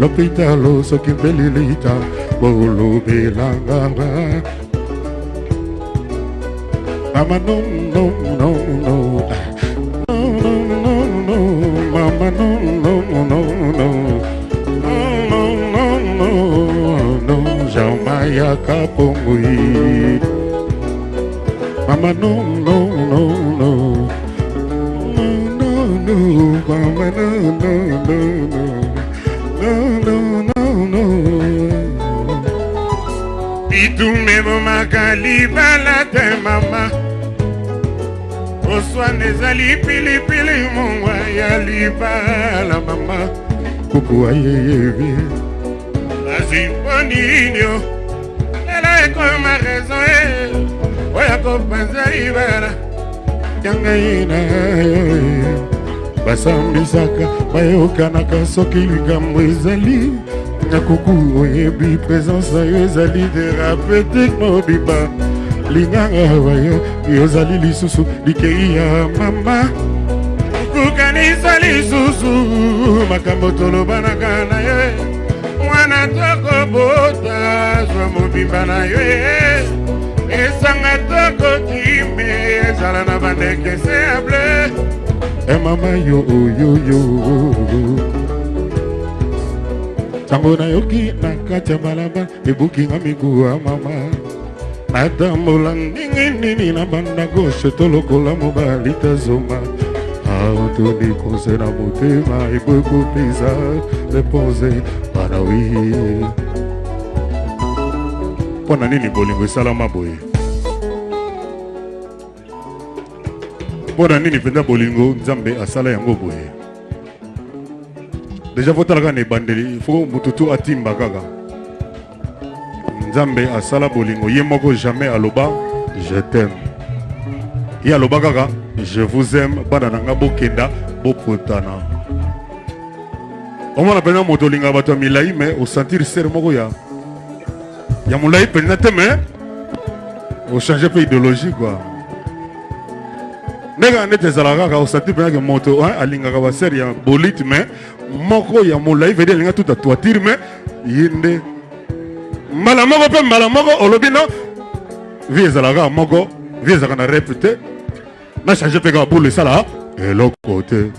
lopitalo soki mpe lilita bolobelanga. Mama no no no no no no no no mama no no no no no no no no Jamaya Kapongui. Mama no no no no no no no mama Bitumba ebomaka libala te mama. Koswana ezali pilipili mongwa ya libala mama. Kuku ayeyebi. Azwi mpo nini o? Lelo ekoma raison e. Oya kopanza libala. Ya ngai na yo. Basambisaka bayokanaka soki likambo ezali na kuku oyebi présence na yo ezali thérapeutique mobimba linganga wayo yozali lisusu likei ya mama kukanisa lisusu makambo tolobanaka na ye mwana tokobota zwa mobimba na yo esanga tokokime ezala na bandeke seable e mama yo yo yo ntango nayoki na kati ya balabala ebuki nga mikuwa mama natambola ndenge nini na banda gauche to lokola mobali tazoma aotoni konse na motema eboyi kopesa reponse bana wi mpo na nini bolingo esalama boye mpo na nini mpenza bolingo nzambe asala yango boye deja fotala kaka na ebandeli fo motu tu atimba kaka nzambe asala bolingo ye moko jamais aloba je t'aime ye aloba kaka je vous aime bana na nga bokenda bopotana omona mpenza moto olingaka bato ya milai me osentir sere moko ya ya molai mpenza te me ochange mpe idéologie kua ndenge kaka neti ezalaka kaka osentir mpenza ke moto alingaka basere ya bolite me moko ya molai vedi alinga tuta toiture me ye nde mbala moko mpe mbala moko olobi no vie ezalaka kaka moko vie ezalaka na rep te na change mpe kaka bulu esala eloko te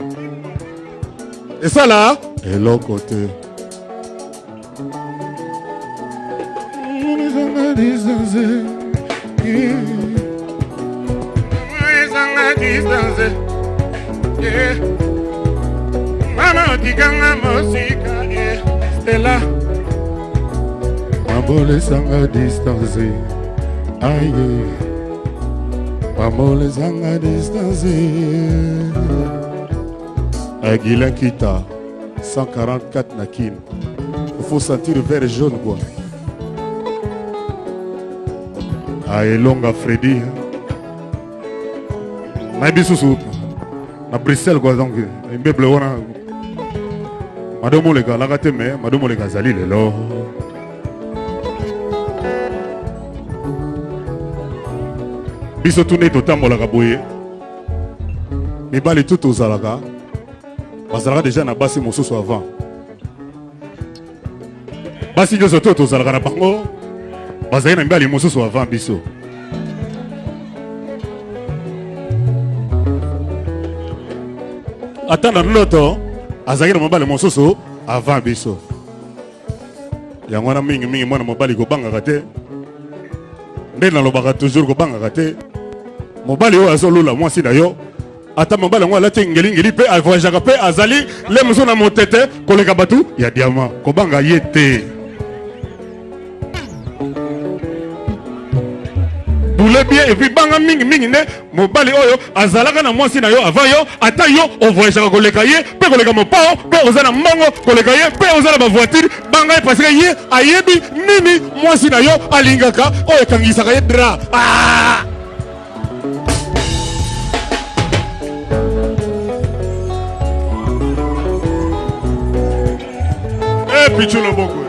esala eloko te Ezanga distance. Yeah. Mama otikanga mosika eh. Stella. Mabolesanga distance. Aye. Mabolesanga distance. Aguilin Kita. 144 na Kin. Il faut sentir vert jaune quoi. Ah, elonga Freddy. Nayebi susu na Bruxelles quoi donc immeuble wana Mado Moleka alaka te mais Mado Moleka azali lelo. Biso tu nde totambolaka boye mibali tu tozalaka bazalaka deja na basi mosusu avant basi nyonso to tozalaka na bango bazali na mibali mosusu avant biso ata na ndoto azalaki na mobali mosusu avant biso yango wana mingimingi mwana mobali kobangaka te nde nalobaka toujours kobangaka te mobali oyo azolula mwasi na yo ata mobali yango alati ngelingeli mpe avoyageaka mpe azali le mosusu na motete koleka bato ya diama kobanga ye te boule bien et puis banga mingi mingi nde mobali oyo azalaka na mwasi na yo avant yo ata yo ovoyageaka koleka ye mpe koleka mopao mpe oza na mbongo koleka ye mpe oza na bavoiture banga ye parce que ye ayebi nini mwasi na yo alingaka oyo ekangisaka ye dra ah! Eh, Pichu Loboko.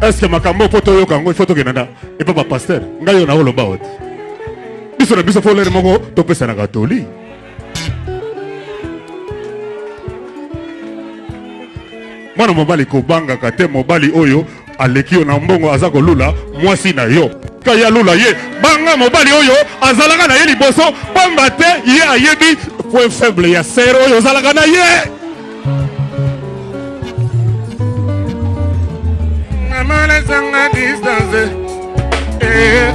Est-ce que makambo mpo toyoka yango ifo tokenda na epa bapaster ngai oyo naoloba ote biso na biso fo lere moko topesanaka toli mwana mobali kobangaka te mobali oyo aleki yo na mbongo aza kolula mwasi na yo ka ye alula ye banga mobali oyo azalaka na ye liboso pamba te ye ayebi point faible ya sere oyo ozalaka na ye Mama lesanga distance. Eh.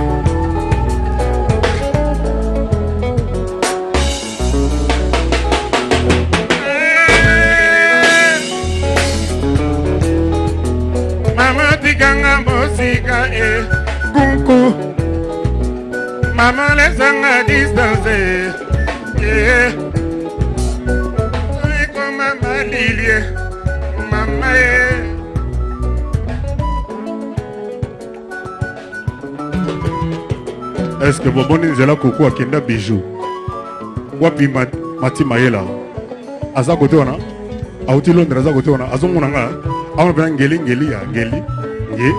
mosika e kunku mama lesanga distance e ekoma malilie mama e. Est-ce que bomoni nzela koko akenda bijou wapi? Mati Mayela aza kote wana, auti Londres, aza kote wana, azomona nga awa mpena ngeli ngeli ya ngeli nge.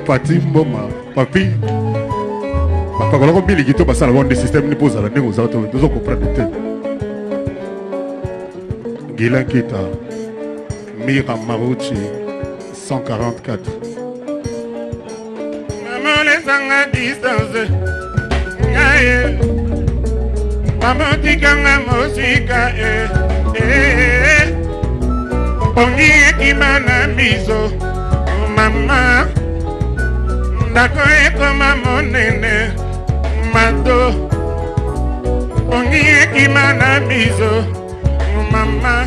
Pati Mboma, papi bapakolako miliki to basala bango nde système ni mpo ozala ndenge ozala, tozo comprendre te. Gila Nkita, Mira Maruchi 144. Mama lesanga distance ngai, mama tikanga mosika e eh, pongi ekima na miso mama, ndako ekoma monene mato, pongi ekima na miso mama.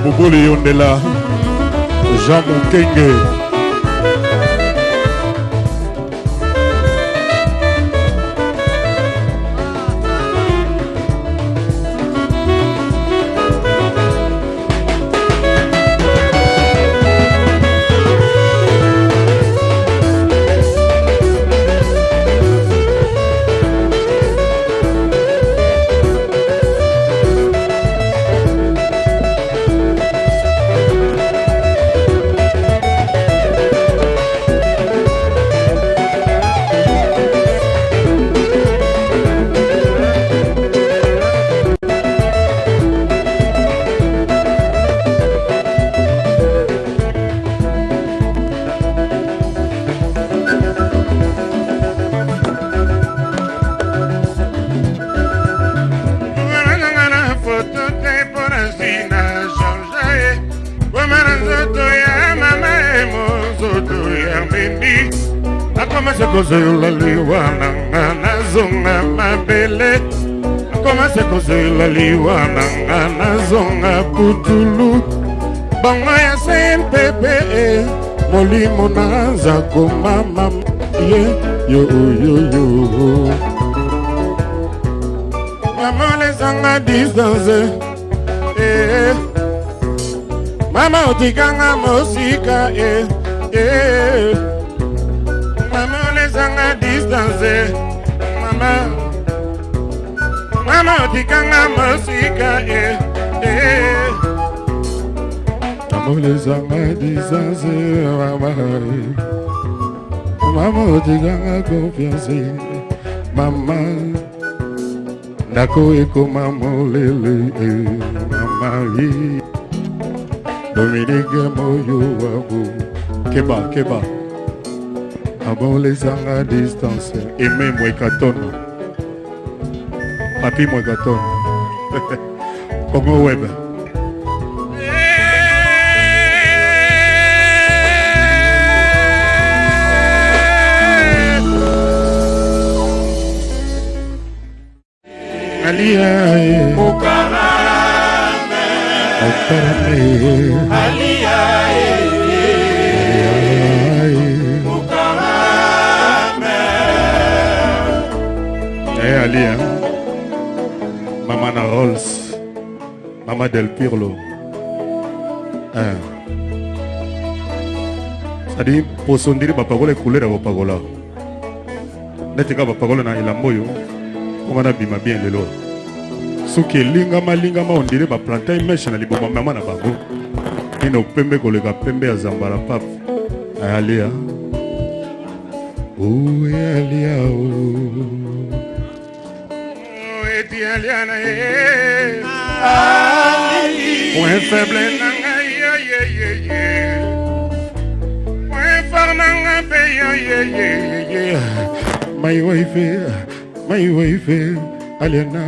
Boboli Yondela, Jean Mukenge. Nanga foto te mpona nsina change ye koma na nzoto ya mama e monzoto ya memi akomase kozela liwa nanga nazonga mabele, akomase kozela liwa nanga nazonga putulu bango ya sempepe e molimo naza komama ye yo yo yo. Mama lesanga distance eh, mama otikanga mosika eh, eh. Mama lesanga distance mama, mama otikanga mosika eh, eh. Mama lesanga distance mama, mama otikanga confiance mama, ndako ekoma molele eh, mama ye Dominique Moyo wangu keba keba abolezanga distance. Aimé Mwekatona, Papi Mwekatona, Congo Web. Alia eh. Mukarame. Mukarame. Alia eh. Alia eh. Mukarame. Ayali, hein? Mama na Rolls, Mama Del Pirlo. Hein? C'est-à-dire, poso ndiri bapakola couleur ya kopakola. Neti kaka bapakola na elamba oyo, mpo nga nabima bien lelo. Soki elingama lingama ondire ba plantain mèche na liboma mama na bango. Nino pembe koleka pembe ya Zambala pape. Ayali, hein? Oyalia o. Etialia na ye. Point faible na ngai yo ye ye ye. Point fort na ngai mpe yo ye ye ye. My wife, my wife, Aliana,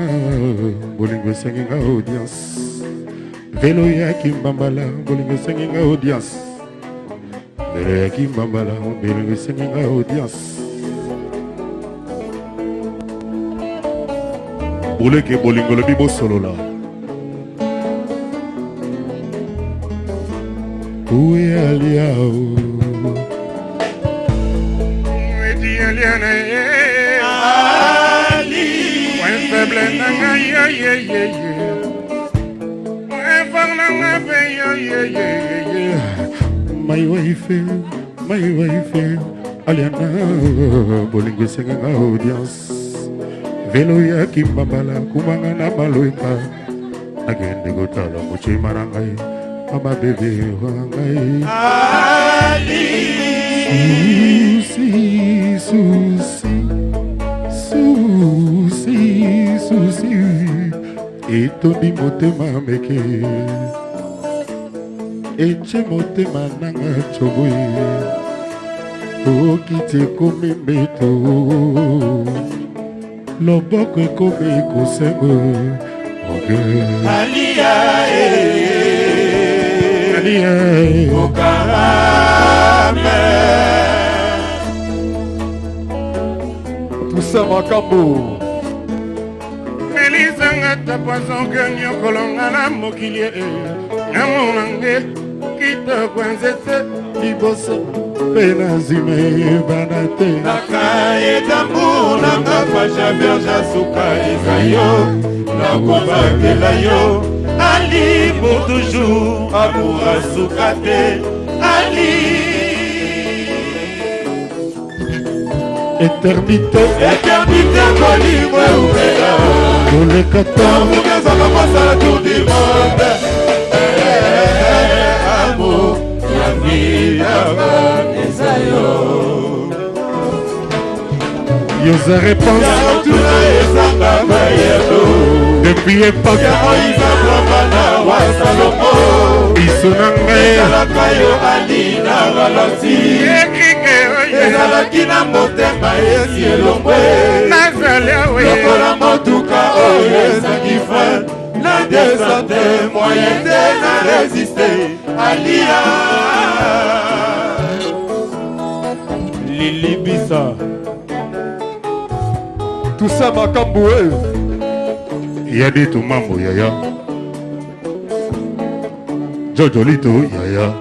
bolingo esengi nga audience. Velo ya Kimbambala, bolingo esengi nga audience. Velo ya Kimbambala, bolingo esengi nga audience. Boleke bolingo lobi bosolola. Uwe alia o. Etialia na ye. Point faible na ngai yo ye ye ye. Point fort na ngai mpe yo ye ye ye. My wife, my wife, Aliana, bolingo esengi nga audience. Velo ya Kimbambala, kumanga na maloika. Nakende kotala motema na ngai, mama bebe wa ngai. Susi, susi, susi, susi, etondi motema meke. Etie motema nanga tsoboye. Okiti ekomi mbeto. Loboko ekomi kosengo. Oke. Alia, eh. Alia, eh. Okarame. Toussaint Makambo. Melisanga ta poison ke nyokolonga na mokili e. Namona nge kitoko nzete liboso mpe na nsima eyebana te. Nakaye d'amour nanga fasha vierge asuka eza yo nakobatela yo Ali pour toujours amour asuka te Ali. Éternité. Éternité bolingo eumela. Koleka tango ezaka kosala tour du monde. Amour ya vie yanga eza yo. Yoza réponse. Tuna ezanga mayebo. Depuis époque. Ya Moïse Abraham wa Salomo. Biso na ngai. Ezalaka yo Ali na ralenti. Ezalaki na motema esi elongwe. Nazali awe. Lokola motuka oyo ezangi frein. Na descente moyen te na resiste. Alia. Lili Bisa. Toussaint Makambo, eh. Yadi tu mambo yaya. Jojo Lito yaya.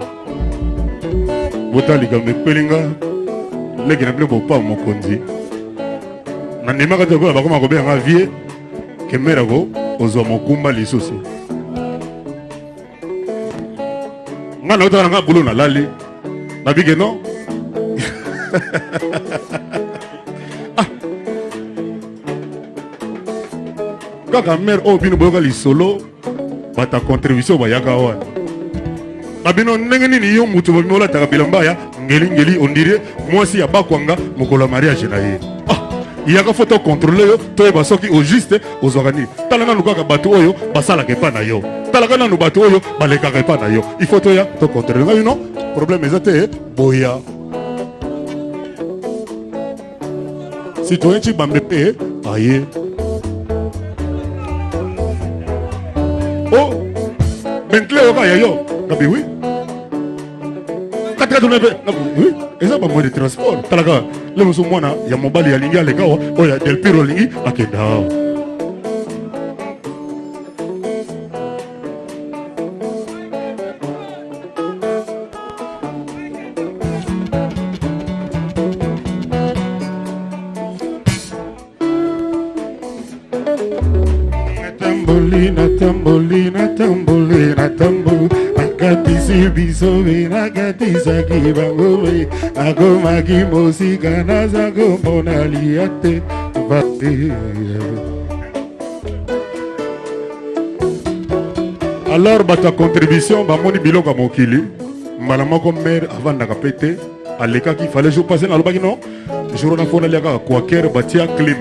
Bota likambo ekwelinga leki na bino bopa mokonzi. Nandimaka te lokola bakoma kobenga nga vie kemera ko ozwa mokumba lisusu. Nga nautaka na nga boulot nalali. Nabike non. Ah. Kaka mère oyo bino boyoka lisolo bata contribution bayaka wana. Na bino ndenge nini yo mutu bobimi olataka bilamba ya ngelingeli on dirait mwasi ya bakwanga mokolo ya mariage na ye. Ah, yaka faut to contrôler yo toyeba soki au juste ozwaka nini. Tala nanu kaka bato oyo basalaka epa na yo. Talaka nanu bato oyo balekaka epa na yo. Il faut toya to contrôler ngai non problème eza te boya. Citoyen Tshibambe mpe aye. Oh, Bentley oka ya yo. Ngabi oui. Katika tuna mpe ngabi oui. Eza ba moyen de transport. Talaka le mosusu mwana ya mobali alingi aleka awa, oyo ya Del Piro alingi akenda awa. Natamboli, natamboli, natamboli, nakatisi bisobe, nakatisaki bango, nakomaki mosika, naza komona lia te. Alors bato ya contribution bamoni biloko ya mokili mbala moko mare avandaka mpe te alekaki fallait jour passé nalobaki non jour wana fo nalia kaka quaker batia clim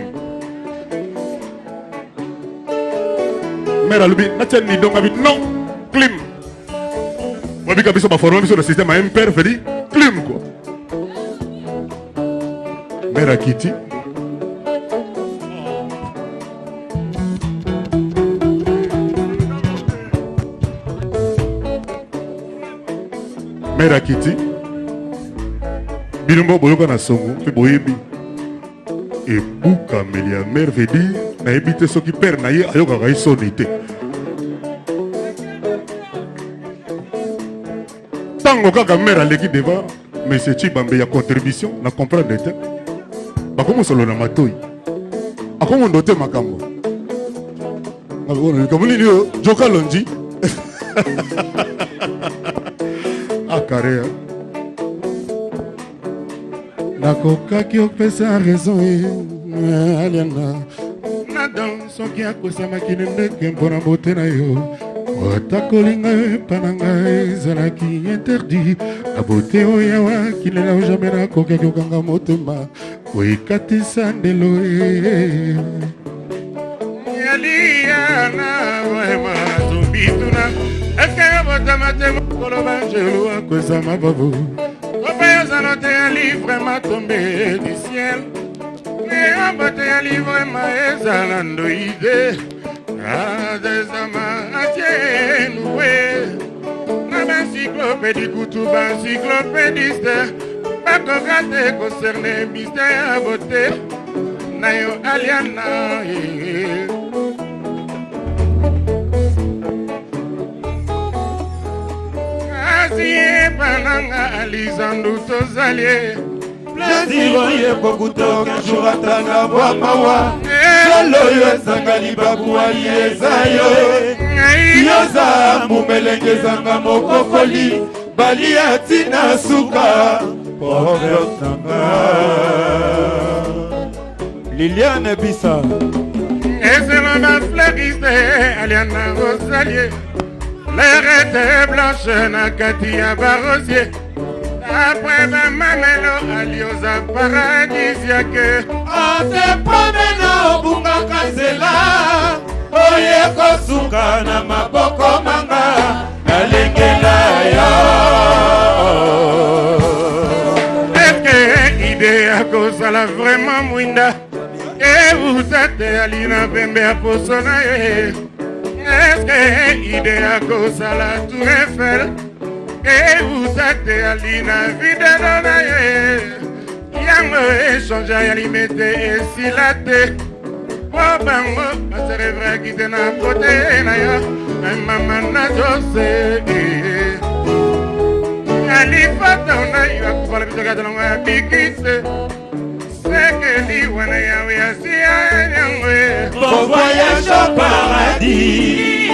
mare alobi natia nidonga bi non clim babika biso baforme biso na système ya mpr fedi clim quoi mare akiti Mère akiti bino mbo boyoka na songo mpe boyebi ebukameli ya mère veut dire nayebi te soki père na ye ayokaka ye soni te ntango kaka mère aleki devant monsieur Chibambe ya contribution na comprendre te bakomosolo na matoi akomondo te makambo likambo nini oyo joka lonji akarea nakokaki opesa raison ye aliana na dan soki akosamaki na ndeke mpo na bote na yo ata kolinga yo epa na ngai ezalaki interdit na bote oyo awa kilela jamai nakokaki okanga motema Oyekatisa ndelo e Yaliana vraiment tobituna eske yo botama te mokolo banjelu akwesa mababu ope ozala te ali vraiment tombe du ciel eyamba te ali vraiment ezala ndoi te azezama atie noué na baencyclopédie kutu baencyclopédiste bakoka te concerne mystère ya beauté na yo aliana kasi epananga alizandu tozali Plaisir oye kokuta aucun jour ata na bwa mawa solo oyo ezanga libaku ali eza yo yoza mumelenge ezanga mokokoli balia tina suka proverbe na nga Liliane Bisa ezela bafleuriste aliana rosalie l'air était blanche na kati ya barosier Après bamamelo alioza paradisiaque ate pamena obungaka nzela oye kosuka na maboko manga nalengela yo eske ide ya kozala vraiment mwinda euta te alina pembe ya poso na ye eske ide ya kozala tour eiffel euta te alina videlo na ye yango echange ya limete esila te po bango baserevraki te na kote na yo mama na jose alifoto na yo akokola biso kata nango ya bikise sekeli wana yawe ya sia yango Bon voyage au paradis.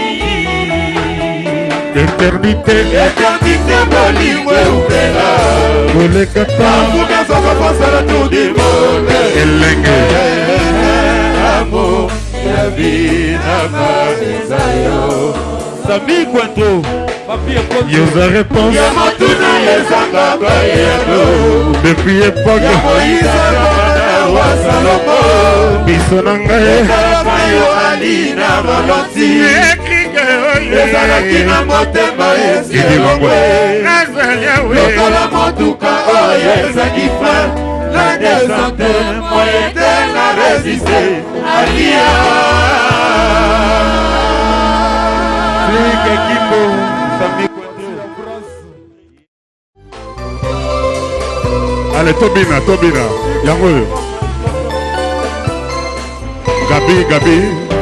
Éternité, éternité, bolingo eumela. Koleka tango nyonso kopasala tour du monde. Elenge. Amour ya vie na eza yo. Sami Kwento. Yoza réponse. Ya motuna ezanga bayano. Depuis époque. Ya Moïse mwana wa Salomo. Biso na ngai. Ezalaka yo Ali na Valenti. Ezalaki na motema esilongwe. Lokola motuka oyo ezangi frein. La descente moyen te na resiste. Alia. Flick Kimbo, Sami Allez, tobina, tobina. Yango oyo. Gabi, Gabi.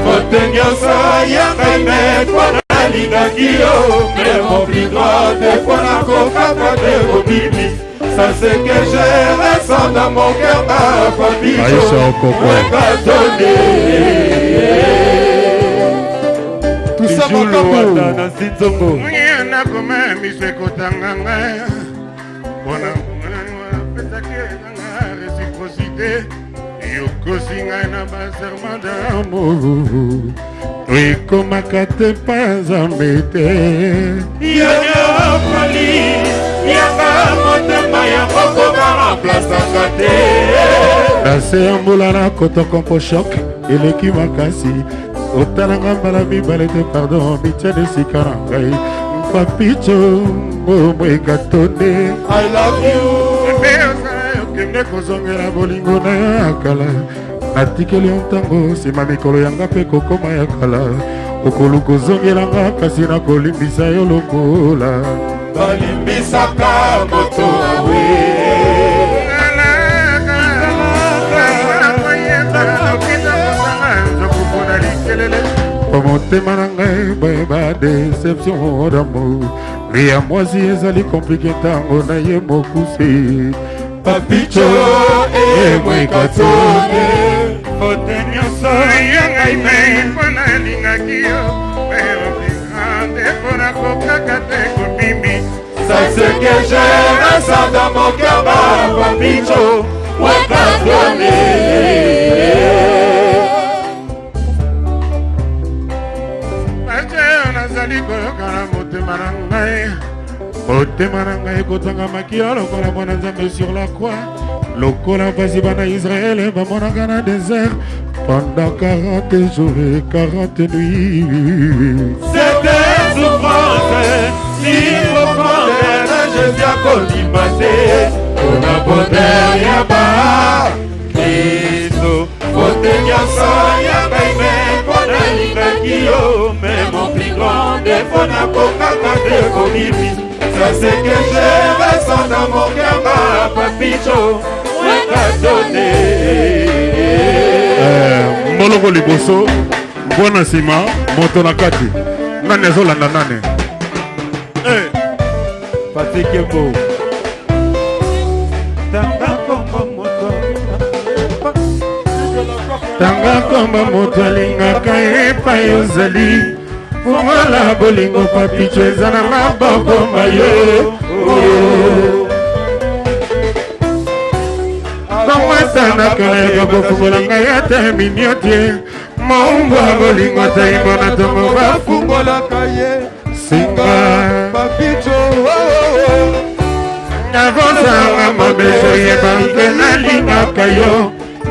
Faute nyonso ya ngai me mpo nalingaki yo me mon plus grand défaut nakokaka te kobimi ça c'est que je ressens dans mon cœur ma famille Aïcha Okoko. Tout ça Elisa Makambo. Na Sinzongo. Nakoma miso ekotanga ngai mpona apesaki nanga réciprocité yokosi ngai na baserment d'amour ekomaka te mpa nzambe te yonyokoli yanga motema yango koma remplaçaka te na se ya mbula na kotoko mpo shok eleki makasi otalanga mbala mibale te pardon mitia na esika na ngai papicho omwekatonde I love you mpe osala okende kozongela bolingo na yo ya kala natikeli yo ntango nsima mikolo yanga mpe kokoma ya kala okoluka ozongela nga kasi nakolimbisa yo lokola balimbisaka moto awe po motema na ngai boyeba deception d'amour ya mwasi ezali komplike ntango na ye mokuse papicho emwekatone fote nyonso ya ngai me mpo nalingaki yo me ompinga mpo nakokaka te kobimi Ça ce que je ressens dans mon cœur, papicho wekatone Pache nazali koyoka na motema na ngai motema na ngai ekotanga makila lokola mwana nzambe sur la croix lokola mpasi bana israele bamonaka na désert pendant 40 jours et 40 nuits C'était souffrance si profonde na Jésus akondima te mpona bonheur ya ba Kristo fote nyonso ya ngai me mpo nalingaki yo me mon plus grand défaut nakokaka te kobimi ça c'est que je ressens dans mon cœur papicho wekatone mboloko liboso mbwa na nsima moto na kati nani azolanda nani hey. Patrick Kembo tanga kombo moto tanga kombo moto alingaka epai ozali fungola bolingo papicho eza na maboko mayo komwasanaka yaka kofungola ngai ata minio te mongwa bolingo ataimbo na ntongo bafungolaka ye singa papicho nakozanga mabeso yeba mpe nalingaka yo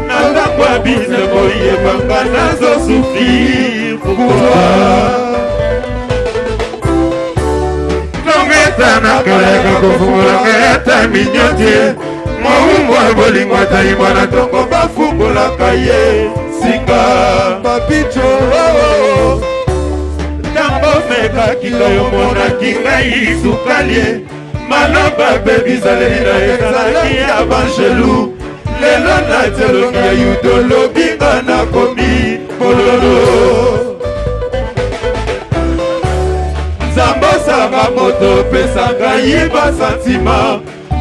na ntango ya biso boyebanga nazosufrir pourquoi tongetanaka yaka kofungola ngai ata minio te mowumbu ya bolingo atayibwa na ntongo bafungolaka ye singa papicho ntango omekaki ngai omonaki ngai sukali maloba mpe bizaleli na ezalaki ya banjelu lelo natielongi ya yudo lobi nga nakomi bololo nzambe osanga moto opesa ngai basantima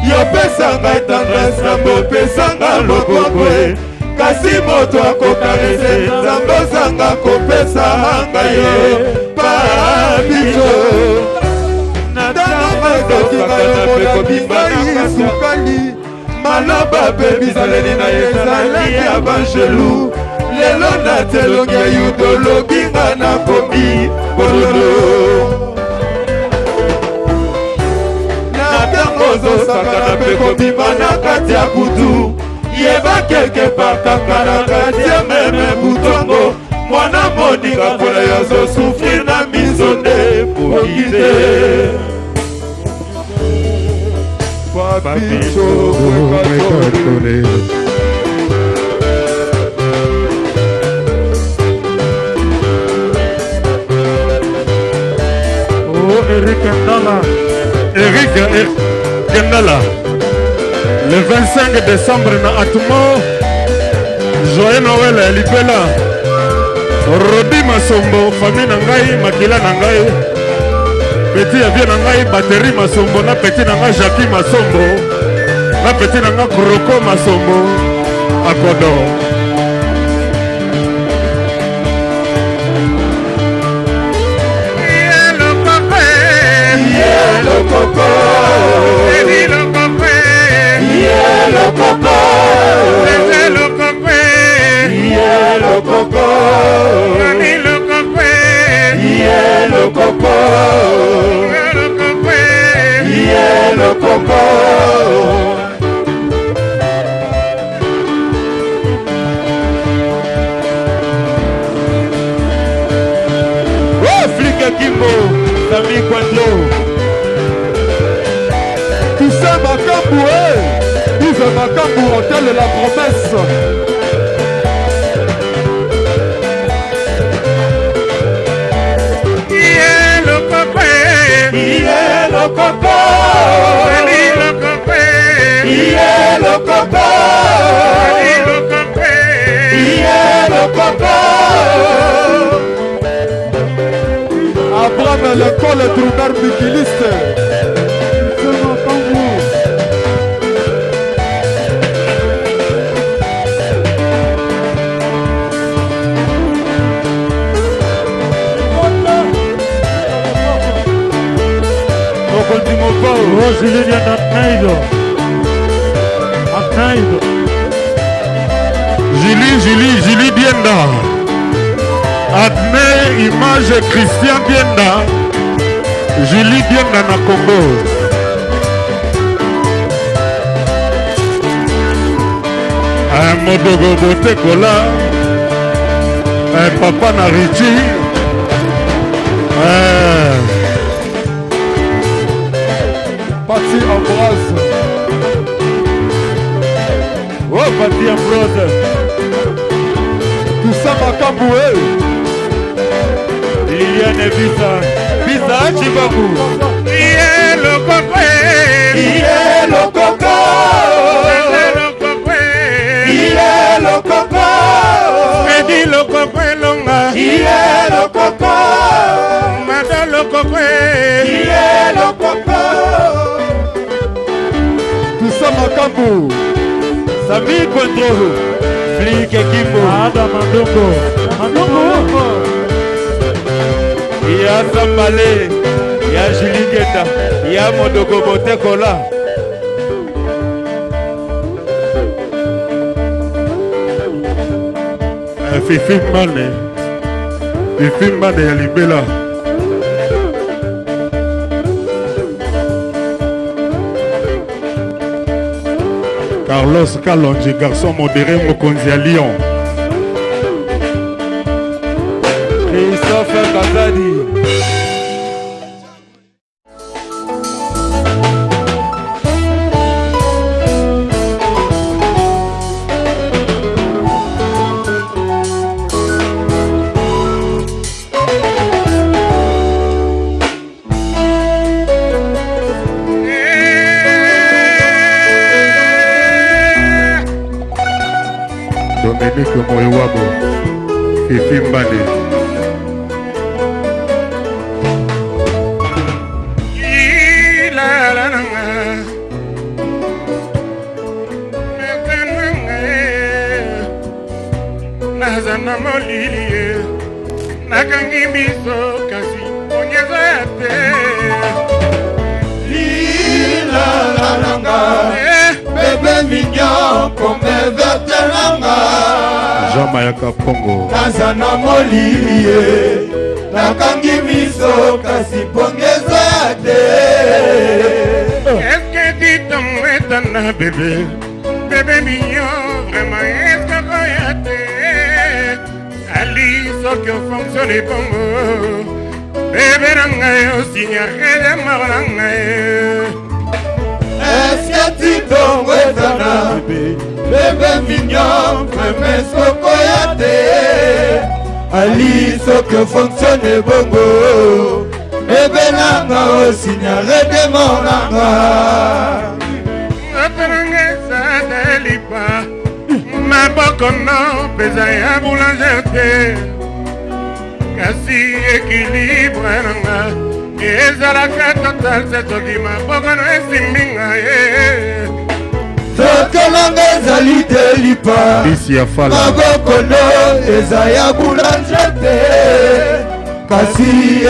yopesa ngai tendresse nzambe opesa nga loboko e kasi moto akokarese nzambe ozanga kopesa ngai ye pabiso sukali maloba mpe bizaleli na ye ezalaki ya banjelu lelo natelongi ya yudo lobi nga nakomi bololo na ntango ozosakana mpe kobima na kati ya kutu yeba quelque part kaka na kati ya meme butongo mwana moninga mpona yo azosufrir na miso nde poki te Papicho Oh, Eric Ndala. Eric Ndala. Le 25 décembre na Atmo. Joyeux Noël libela. Rodi Masombo, famille na ngai, makila na ngai. Petit ya vie na ngai, batterie Masombo, na petit na ngai Jackie Masombo. Na petit na ngai Croco Masombo. Akodo. lokoko. Edi lokoko. Iye lokoko. Zeze lokoko. Iye lokoko. Mami lokoko. Iye lokoko. Lokoko. Iye lokoko. Oh, Flika Kimbo, Sami Kwando. Toussaint Makambu, eh. Yves Makambu, hôtel La Promesse. Iye lokoko. Iye lokoko. Edi lokoko. Iye lokoko. Edi lokoko. Iye lokoko. Abraham l'école Troumer Bikiliste. Mokonzi Mopao. Rosilínia Natnaido. Atnaido. Julie, Julie, Julie Bienda. Admet image Christian Bienda. Julie Bienda na Congo. Un modogo botekola. Un papa na Richie. Pati Ambroise. Oh, Pati Ambrose. Toussaint Makambu, eh. Liliane Bisa. Bisa Chibaku. Iye lokoko. Iye lokoko. Zeze lokoko. Iye lokoko. Edi lokoko elonga. Iye lokoko. Mado lokoko. Iye lokoko. Toussaint Makambu. Sami Kwando. Flika Kimbo. Ada Mandongo. Mandongo. Ya Sambale. Ya Julie Geta. Ya Modogo Botekola. Fifi Mbane. Fifi Mbane ya libela. Carlos Kalonji, garçon modéré mokonzi ya Lyon. Christophe Kazadi. Dominique Moiwabo, Fifi Mbane. Naza na molili ye nakangi miso kasi onyeza ya te Lilala nanga. Bébé mignon comme verte nanga. Jean Mayaka Pongo. Naza na molili ye nakangi miso kasi pongeza te. Est-ce que tu etana bébé bébé mignon vraiment est-ce que koya te ali soki ofonctionne bongo bébé na ngai osinya redemaro na ngai. Est-ce que titongo ezana bébé mignon vraiment sokoya te ali soki ofonctionne bongo bébé nanga osinya redemo nanga. Nzoto nanga ezata lipa maboko no mpenza ya boulanger te kasi équilibre nanga ezalaka total se soki maboko no esimbi ngai. Nzoto nanga ezali te lipa Bisi ya fala. maboko no eza ya boulanger te kasi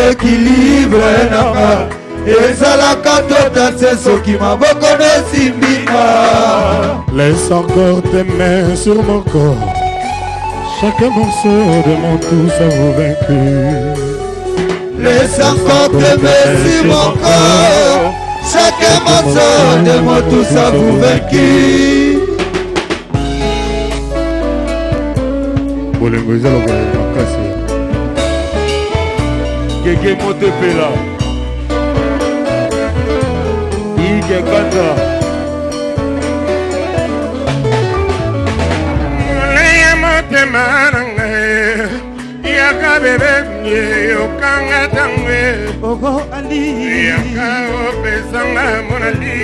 équilibre nanga Ezalaka tota se soki maboko nesimbi nga. Laisse encore tes mains sur mon corps. Chaque morceau de mon tout s'avoue vaincu. Laisse encore tes mains sur mon corps. Chaque morceau de mon tout s'avoue vaincu. Bolingo eza lokola makasi. Gege Motepela. Ige Kanza. Leya motema na ngai yaka bebe yokanga ntango Ogo Ali. Yaka opesanga monali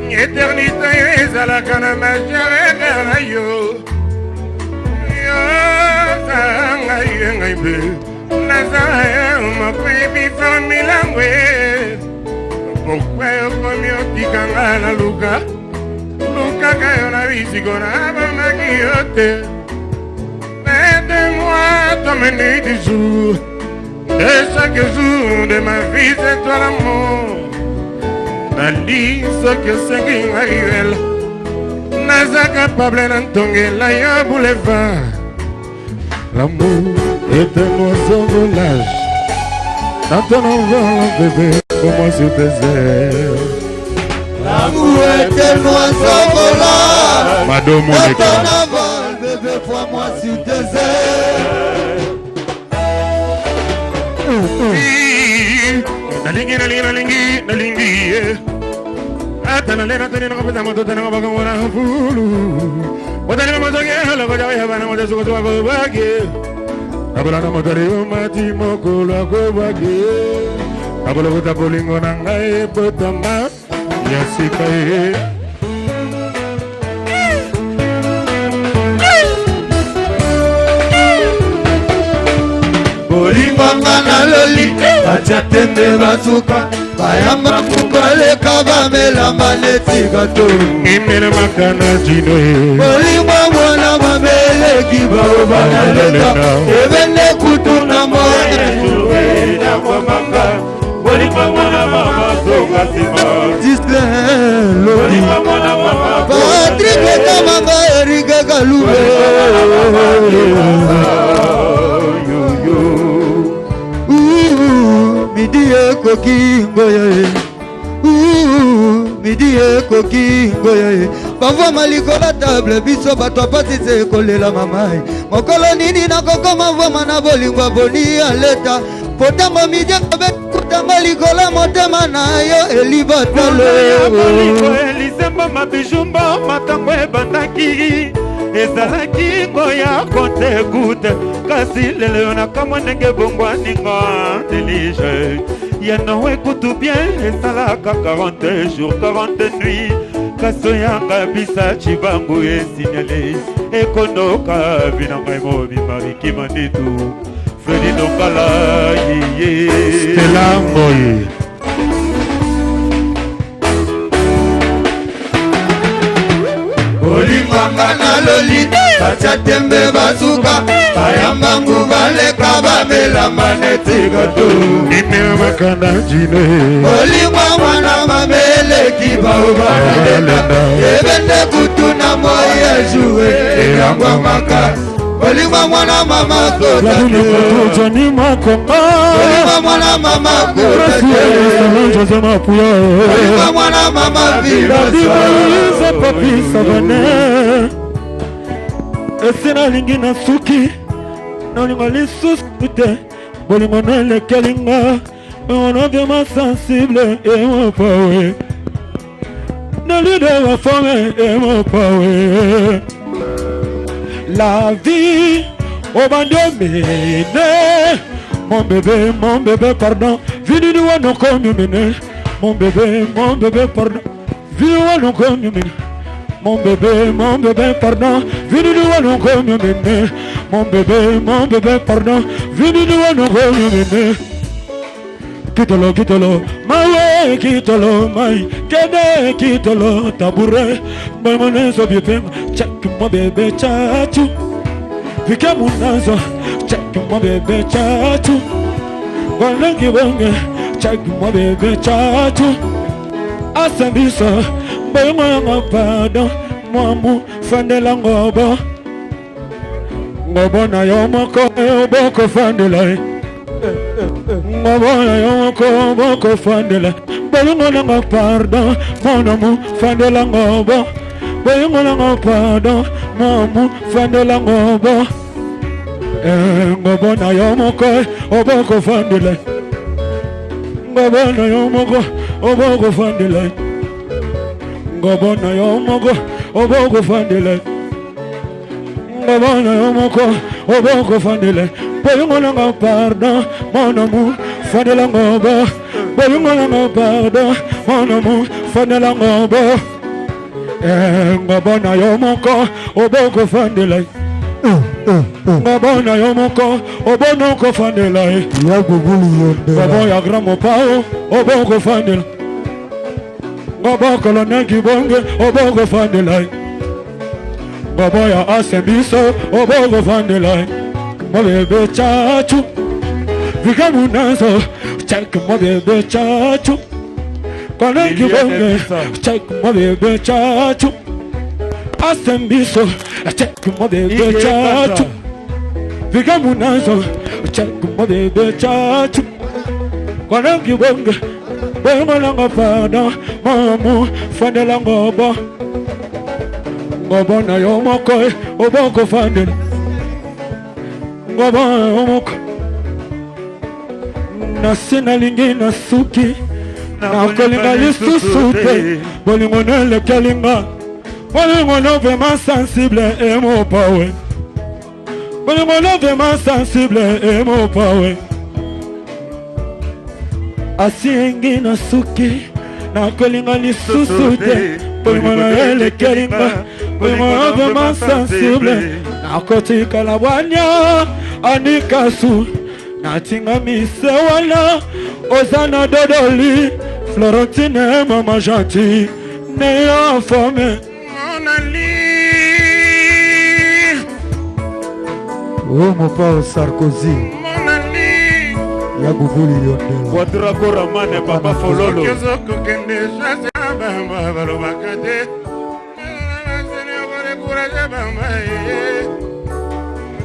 eternité yo ezalaka na majareka na yo yozanga ye ngai mpe naza moko ebifamilango pourkui okomi otikanga na luka lukaka yo na bisiko nabomaki yo te. Aide-moi ton menu du jour. De chaque jour de ma vie, c'est toi l'amour. Nali soki osengi ngai naza capable na ntongela yo boulevard. L'amour est un oiseau volage. Dans ton envol, bébé, pour moi sur tes ailes. L'amour est un oiseau volage. Mado Dans Monica. ton envol, bébé, prends-moi sur tes ailes. Nalingi, nalingi, nalingi, nalingi ye. Ata nalela tani nakopesa moto te nakobaka na fulu. Otalima mozoki lokoja oyabana moto sukosuka kobwaki. Nakolanda moto liomati mokolo akobwaki. Nakolokota bolingo na ngai ebotama ya sika ye. Bolingwanga naloli batia tembe basuka bayamba kubaleka bamelamba neti gato. Imelemaka na jino ye. Bolingwa mwana mameleki bao banaleka ebende kutu na moya. Gislain Lodi Patrick Kamanga Eric Kalube. Ouh, midi ekoki ngoya ye. Ouh, midi ekoki ngoya ye. Bavwama likolo table biso bato apasi se kolela mamai. Mokolo nini nakokoma vwama na bolingo ya boni ya leta. Potango midi ekobekutanga likolo motema na yo elibatalo. Bolingo elisemba mabijumba matango ebandaki ezalaki ngoya konte gute kasi lelo nakamwa ndenge bongwaninga delige ya noe kutu bien esalaka 40 jours 40 nuit kasi oyanga bisa cibangu esignale ekondoka bina ngai mobimba bikima nditu Fredi Dongala yeye Stella Ngoyi. Bolingwanga naloli batia tembe basuka bayambangu baleka bamelamba neti gato. Imelemaka na jino ye. Bolingwa mwana mameleki bao banaleka ebende kutu na moi ya joue elangwamaka. Bolingwa mwana mama kota Ladini te. Koto Johnny Makonga. Bolingwa mwana mama kota te. José Mapuya. Bolingwa mwana mama Dadi vilasa. Moïse Papi Savane. Esi nalingi na suki nalinga lisusu te bolingo nalekeli nga bolingo vraiment sensible emopawe nalide bafame emopawe. La vie obandi omene. Mon bébé, pardon. Vinini wano komi omene. Mon bébé, pardon. Vinini wano komi omene. Mon bébé, pardon. Vinini wano komi omene. Mon bébé, pardon. Vinini wano komi omene. Kitolo, kitolo, mawe, kitolo, mai, kene, kitolo, tabouret, maimone, sobiepem, check mon bébé, tchatou, vike munazo, check mon bébé, tchatou, bonengi bonge, Check mon bébé Tchatchou. Asambiso, boyongo yango pardon, mwamu fandela ngobo. Ngobo na yo moko boko fandela. Ngobo na yo moko boko fandela. Boyongo nango pardon, mon amour fandela ngobo. Boyongo nango pardon, mon fandela ngobo. Ngobo na yo moko oboko fandela. Ngobo na yo moko oboko fandela. Ngobo na yo moko oboko fandela. Ngobo na yo moko oboko fandela. Boyongo nango pardon, mon amour fandela ngobo. Boyongo nango pardon, mon amour fandela ngobo. Ngobo na yo moko oboko fandela. Ngobo na yo moko obonoko fandela. Ya gugulu yondela. Ngobo ya grand mopao oboko fandela. Ngobo colonel Kibonge oboko fandela. Ngobo ya Asembiso oboko fandela. Mon bébé Tchatchou, Vika Munazo, check mon bébé Tchatchou. Colonel Kibonge, check mon bébé Tchatchou. Asembiso, check mon bébé Tchatchou. Vika Munazo, check mon bébé Tchatchou. Colonel Kibonge, bongo lango pardon, mon amour, fandela ngobo. Ngobo na yo moko, oboko fandela. Ngobo na yo moko. Nasi nalingi nasuki, nakolinga lisusu te. Bolingo nelekelinga, bolingo no vraiment sensible et mon power. Bolingo no vraiment sensible et mon power. Asiengi nasuki, nakolinga lisusu te. Bolingo nelekelinga, bolingo no vraiment sensible. Nakotika la bwanya anikasu. Natinga mise wana ozana dodoli. Florentine mama gentille ne informé. Oh mon père Sarkozy. Ya gugulu yondela. Quadra Koramane papa Fololo.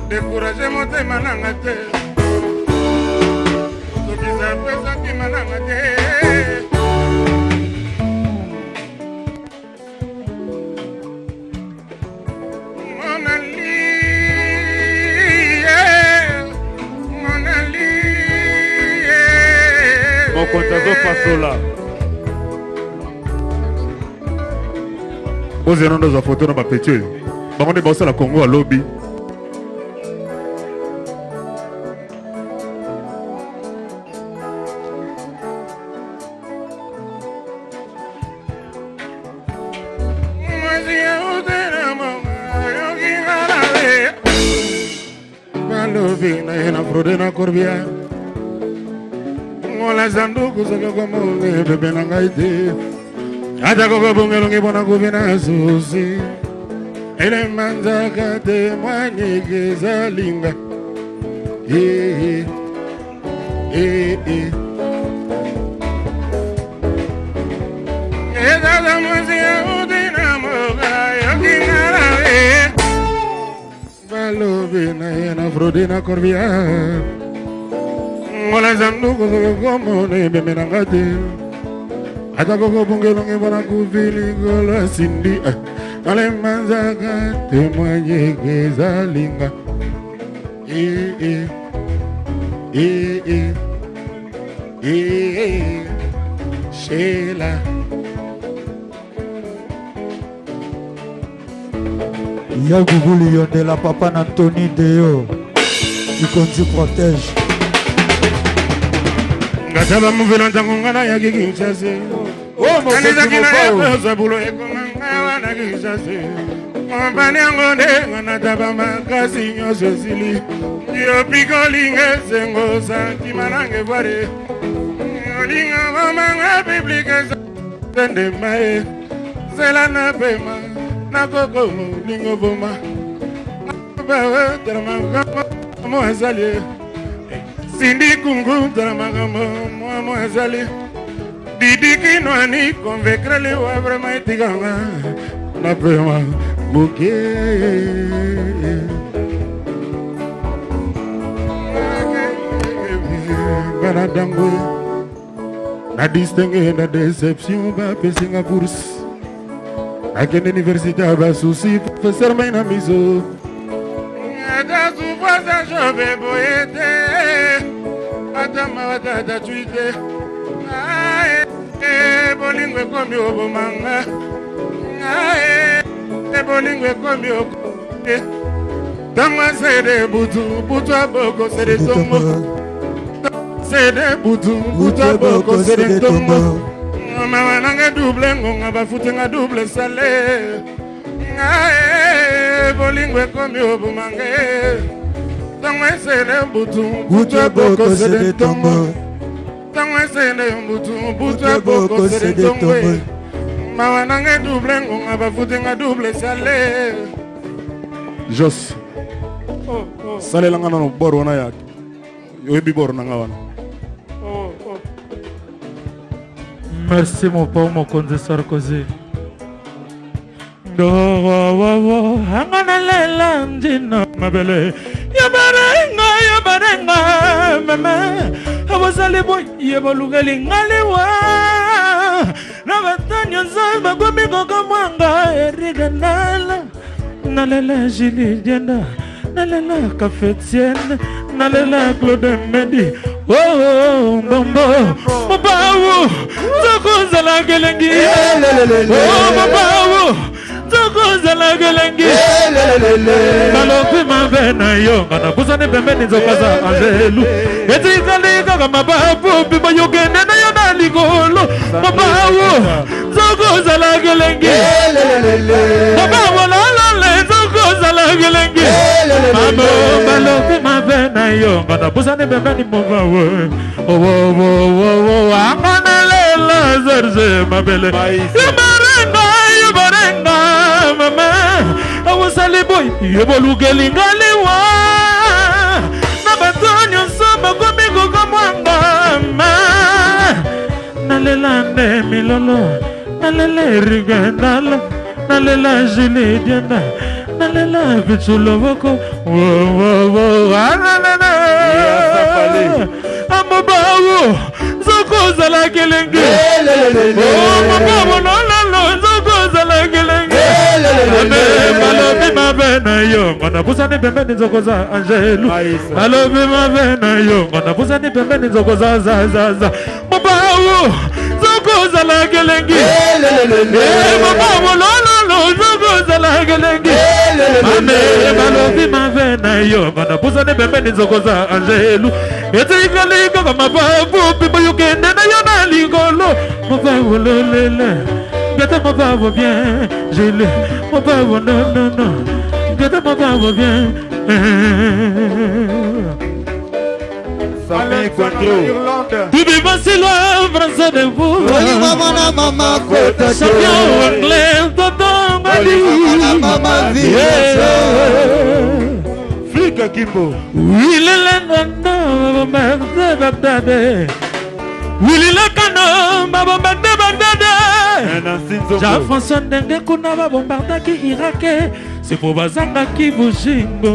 Décourager motema nanga te. Sokisa pesa kima nanga te. Mon Ali, mon Ali. Mokonzi azofasola. Ozela ndo za photo na ba petit oyo. Bango nde baosala Congo alobi. Corbia ngola sanduku soki komone bebe na ngai te ata kokobongelongi mpona kobina susi elemanzaka te mwanyeke ezalinga ezala mwasi auti na moka yokingala balobi na ye na frodi na Corbia ngola sanduku soki komona ebeme na nga te ata kokobongelongi mpona kufi likolo asindi alemanzaka témoigneke ezalinga Sheila. Ya gugulu yondela papa na Anthony Deo. Ikonzi protège. Ngataba muvela ntango nga nayaki Kinshasa. Kanizaki na yekoza bulo ekoma nga wana Kinshasa. Mopani yango nde nga nataba makasi nyonso esili. Yo pikolinga esengo santima nange evware. Olinga komanga publike ndema ye. Zela na pema nakoko molingo boma. Bawe telema mo ezali. Sindi kungu tala makambo mwa mwa ezali Didi Kinwani convaincre liwa vraiment etikanga na pema moke. Nga na dangwe na distingue na déception bapesi nga bourse nakende université ya basusi professeur mai na miso ata souffrance jobe boye te ata mawa tata tui te bolingo ekomi obomanga bolingo ekomi ntango asede butu butu aboko sede tongo sede butu butu aboko sede ntongo mawa nanga double ngonga bafuti nga double salaire ngae bolingo ekomi obomanga ntango esele butu butu eboko sede ntongo ntango esele butu butu eboko sede ntongo mawa nanga double ngonga bafuti nga double salaire Jos salela nga nano bor wana ya oyebi bor na nga wana. Merci mon papa mokonzi Sarkozy. Ndowowowo anga nalela njina mabele yabarenga yabarenga mama abozali boy yebolukeli ngaliwa na bato nyonso bakomi kokamwanga erika nala nalela Julie Dienda nalela Cafetienne nalela Claude Medi oh, oh mbombo mobawu tokozalaka elengi oh mobawu tokozalaka elengi balobi mabe na yo nga nabusani pembeni nzoka za angelu etikali kaka mababu mpe bayokende na yo na likolo mobawu tokozalaka elengi mobawu lalale tokozalaka elengi mamo balobi mabe na yo nga nabusani pembeni mobawu owowowowo anga nalela serge mabele yabarenga yabarenga mama awosali boy yebolukeli ngaliwa na bato nyonso bakomi kokamwanga ma nalela nde milolo nalela erigendala nalela Julie Diana nalela Pichuloboko wowowo analala amobawo nzokozalaka elengi mobawo nolalo nzokozalaka elengi ame balobi mabe na yo nga nabusani pembeni nzoko za angelu balobi mabe na yo nga nabusani pembeni nzoko za za za za mobawo nzokozalaka elengi mobawo lololo nzokozalaka elengi ame balobi mabe na yo nga nabusani pembeni nzoko za angelu etikali kaka mababu mpe boyokende na yo na likolo mobawo lolele gata mobawo bien Julie mobawo non non non gata mobawo bien. Sami Quantro. Tu vivas si loin, français de vous. Champion anglais, tonton Mali. Flic Kimbo. Willy Lenono, Bagdad. Willy Lekano, Bagdad, Bagdad. Jean-François Ndenge kuna babombardaki Irak c'est po bazangaki bojingo.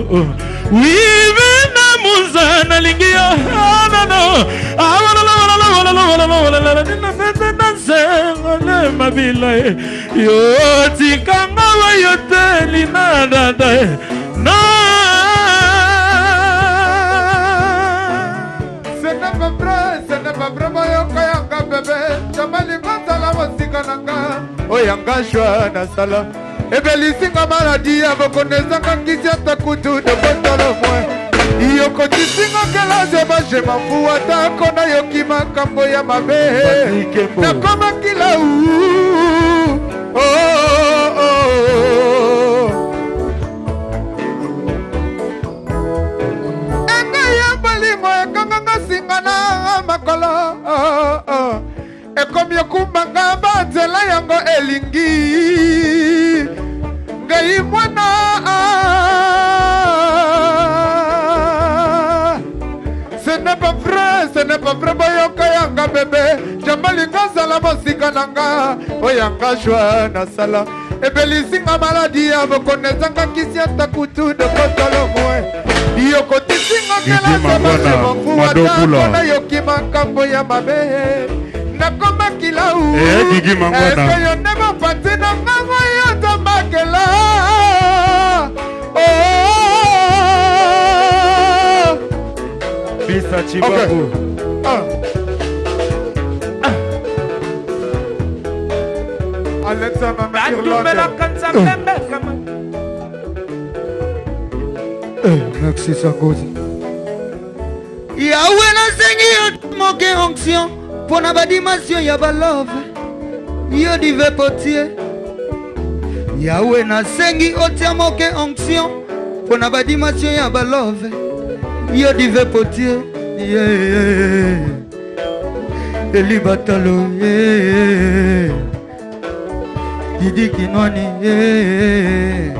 Wivina muza nalingi yo nono mabila yo tikanga wa yo te lina dada no. Ce n'est pas vrai, ce n'est pas vrai, boyoka yanga bébé. Jamali kozala mosika na nga oyanga shwa na sala ebelisinga maladi ya bokonezanga nkisi ata kutu de botolo mwe yokotisinga kelase baje mafu atako nayoki makambo ya mabe nakomaki lau oh, oh, oh. Engai ya bolingo ekanganga singa na makolo oh, oh. Ekomi okumbanga banzela yango elingi ngai mwana. Ce n'est pas bebe jambalinga azala mosika na nga oyanga jwa nasala ebelisinga maladi ya bokono ezanga kisi ata kutu dokotolo mwe yokotisinga kelasa basi nayoki makambo ya mabe nakomaki lau eske yo nde mopanzi na ngango yo tombakela. Bisa Chibabu. Alexa Mama Merci Sarkozy. Yawe nasengi yo moke onction mpo na badimension ya balove yo dive potier. Yawe nasengi otia moke onction mpo na badimension ya balove yo dive potier. Yeah. Eli Batalo, yeah. Didi Kinwani, yeah.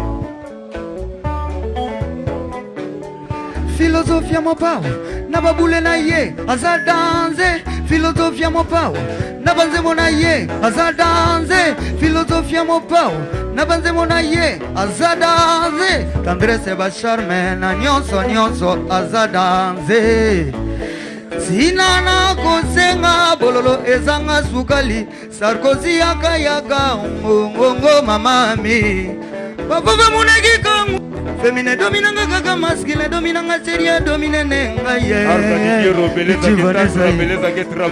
Philosophie ya mopao na babule na ye aza danze. Philosophie ya mopao na banzembo na ye aza danze. Philosophie ya mopao na banzembo na ye aza danze. Tendresse ba charme na nyonso nyonso aza danze. Sina na kosenga bololo ezanga sukali. Sarkozy yaka yaka ngongongo mamami. Papa munaki kongo femine dominanga kaka masculine dominanga seria domine nenga ye.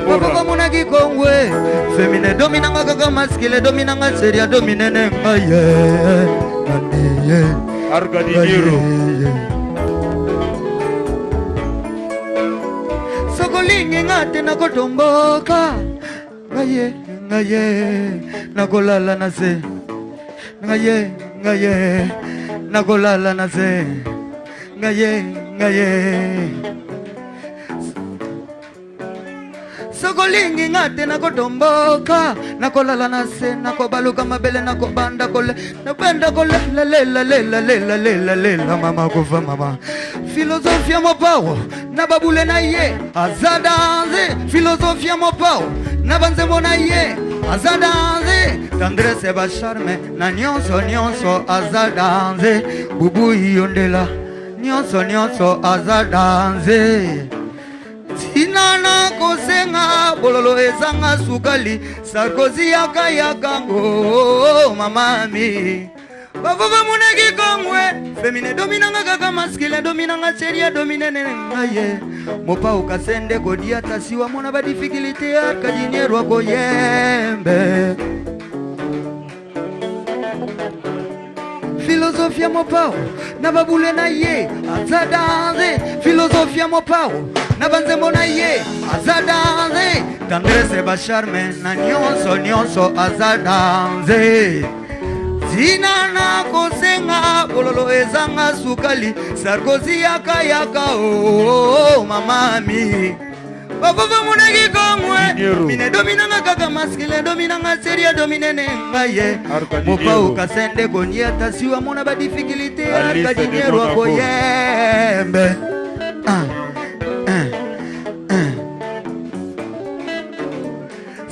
Papa munaki kongwe femine dominanga kaka masculine dominanga seria domine nenga ye. Nani Argadinero. Sokolingi ngate nakotomboka ngaye ngaye nakolala na se ngaye ngaye nakolala na se ngaye ngaye sokolingi ngate nakotomboka nakolala na se nakobaluka mabele nakobanda kole nabanda kole la lela lela lela lela lela mama kufa mama. Philosophie ya mopao na babule na ye aza danze. Philosophie ya mopao na banzembo na ye aza danze. Tendresse ba charme na nyonso nyonso aza danze. Bubu yondela nyonso nyonso aza danze. Tina na kosenga bololo ezanga sukali. Sarkozy yaka yaka ngo mamami. Bavova munaki kongwe femine dominanga kaka masculine dominanga seria domine nenga ye. Mopao kasende kodia tasiwa mona ba difficulté akadinierwa koyembe. Philosophie ya mopao na babule na ye aza danze. Philosophie ya mopao na banzembo na ye aza danze. Tendresse ba charme na nyonso nyonso aza danze. Zina na kosenga bololo ezanga sukali. Sarkozy yaka yaka oh mamami. Bavova munaki kongwe mine dominanga kaka masculine dominanga seria domine nenga ye. Mopao kasende konia tasiwa mona ba difficulté akadinierwa koyembe.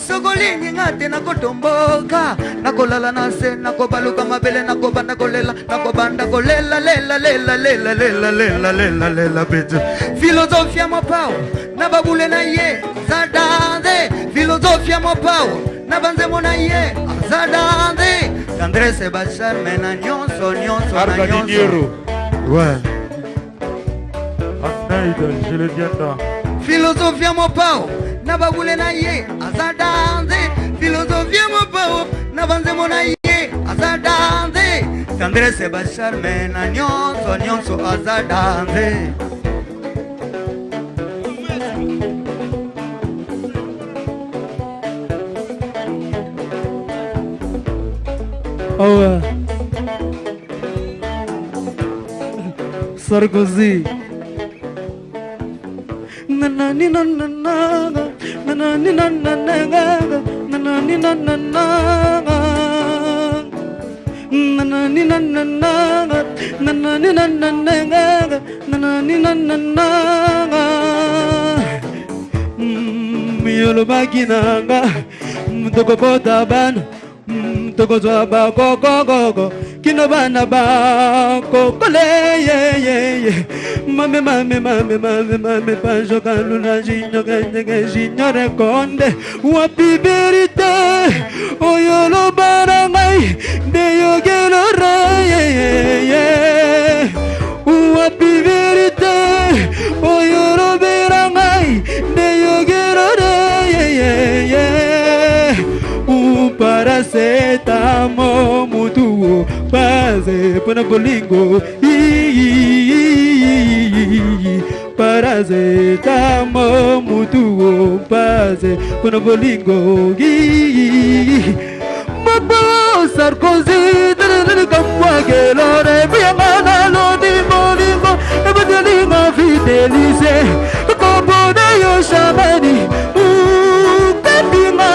Sokolingi ngate nakotomboka nakolala na se nakobaluka mabele nakobanda kolela nakobanda kolela lela lela lela lela lela lela lela betu. Philosophie ya mopao na babule na ye aza danze. Philosophie ya mopao na banzembo na ye aza danze. Tendresse ba charme na nyonso nyonso na nyonso. Ouais. Anaïda, je le viens là. Philosophie ya mopao na babule na ye aza danze. Philosophie ya mopao na banzembo na ye aza danze. Tendresse ba charme na nyonso nyonso aza danze. Oh, Sarkozy. Na na ni na na na na na ni na na na na na ni na na na na na ni na na na na na ni na na na na na ni na na na. Yolobaki na nga tokobota bana, tokozwa bakokokoko kino bana bakokole yeyeye. Mame mame mame mame mame panjokaluna jinyokendenge jinyore konde wapi verite oyo loba na ngai nde yogelore yeyeye. Wapi verite oyo lobela ngai nde yogelore yeyeye. Paracetamol mutu base pona bolingo, paracetamol mutu base pona bolingo. Mabo Sarkozy kamwagelore biyangana lodi molingo ebatelinga fidelise kombona yo shamani ukapinga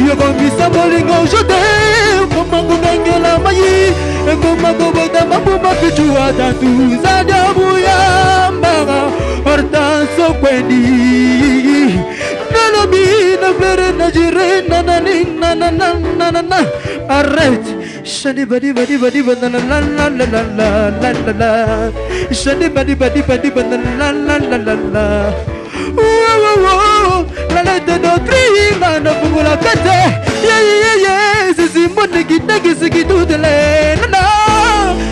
yokombisa molingo jote komangungangela mai ekomakobota mabuma picuwa tatu zadiabuyambanga hortanso kwendi nalobi na flere na jire nanananananana arrête. Shani badi badi badi badi la la la la la la la la. Shani badi badi badi badi la la la la la. Wow, la lettre d'Autriche, na fungula kate. Yeah yeah yeah, sisi moniki negi siki tutele. Na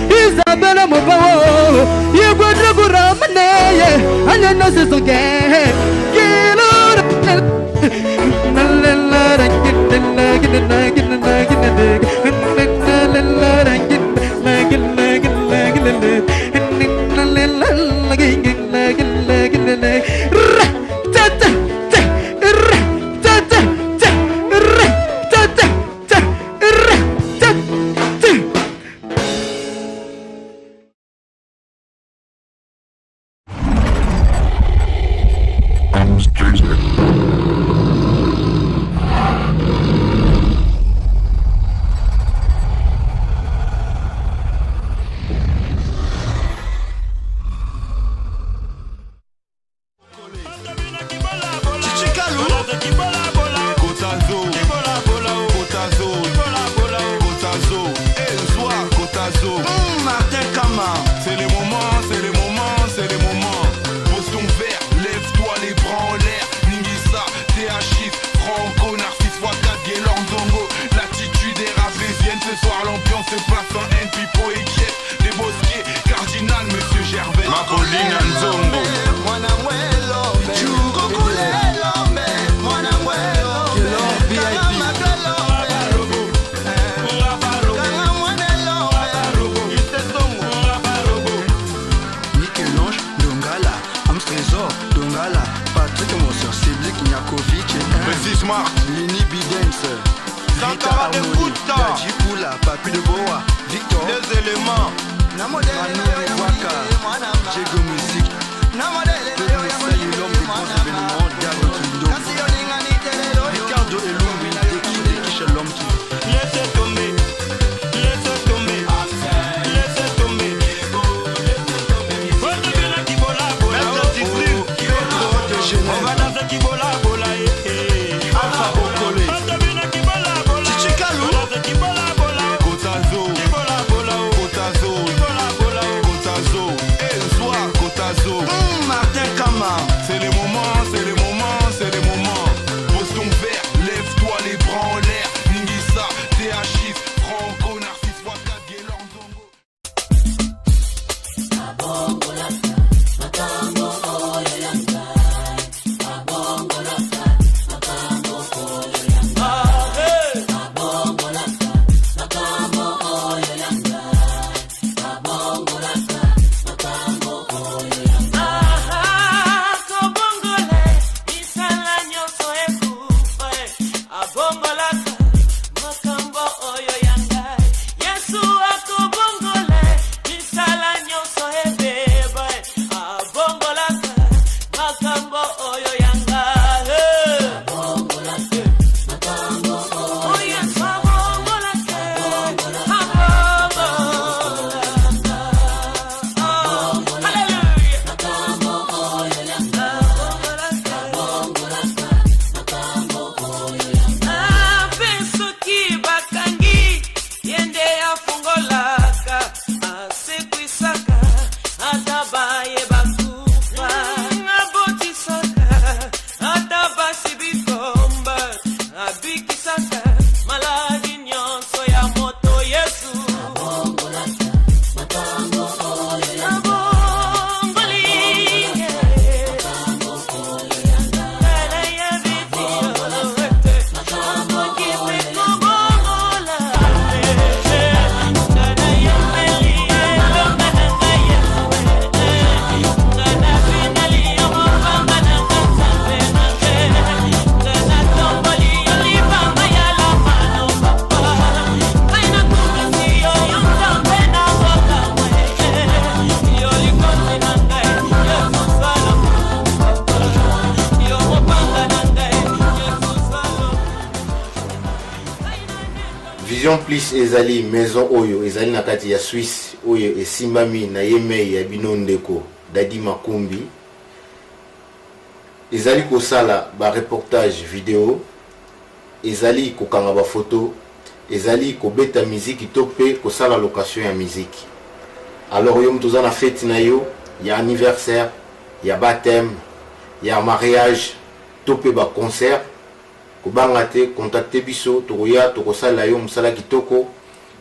Isabella Mobao, ye gwadra kuramane ye, anya no se soke. Kilo na la la la la la la la la. Vision Plus ezali maison oyo ezali na kati ya Suisse oyo esimbami na ye mei ya bino ndeko Dady Makumbi. Ezali kosala ba reportage video, ezali kokanga ba photo, ezali kobeta miziki to pe kosala location ya miziki. Alors yo moto oza na feti na yo ya anniversaire, ya baptême, ya mariage to pe ba concert, kobanga te, contacter biso, tokoya tokosalela yo mosala kitoko,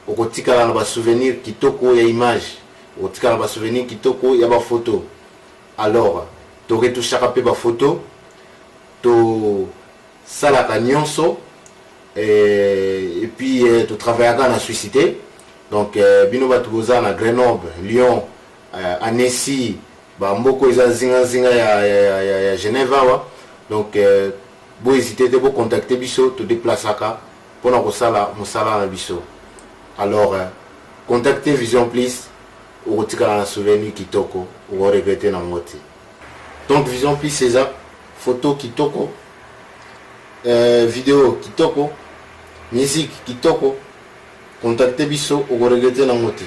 okotikala na ba souvenir kitoko ya image, okotikala na ba souvenir kitoko ya ba photo. Alors to retouchaka pe ba photo, to salaka nionso et puis to travaillaka na Suisse te. Donc bino batu boza na Grenoble, Lyon, Annecy, ba mboko eza zinga zinga ya Genève awa. Donc bo hésiter te, bo contacter biso, to déplaçaka pona kosala mosala na biso. Alors contacter Vision Plus, okotikala na souvenir kitoko, oko regretter nango te. Donc Vision Plus eza photo kitoko, video kitoko, musique kitoko. Contacter biso, oko regretter nango te.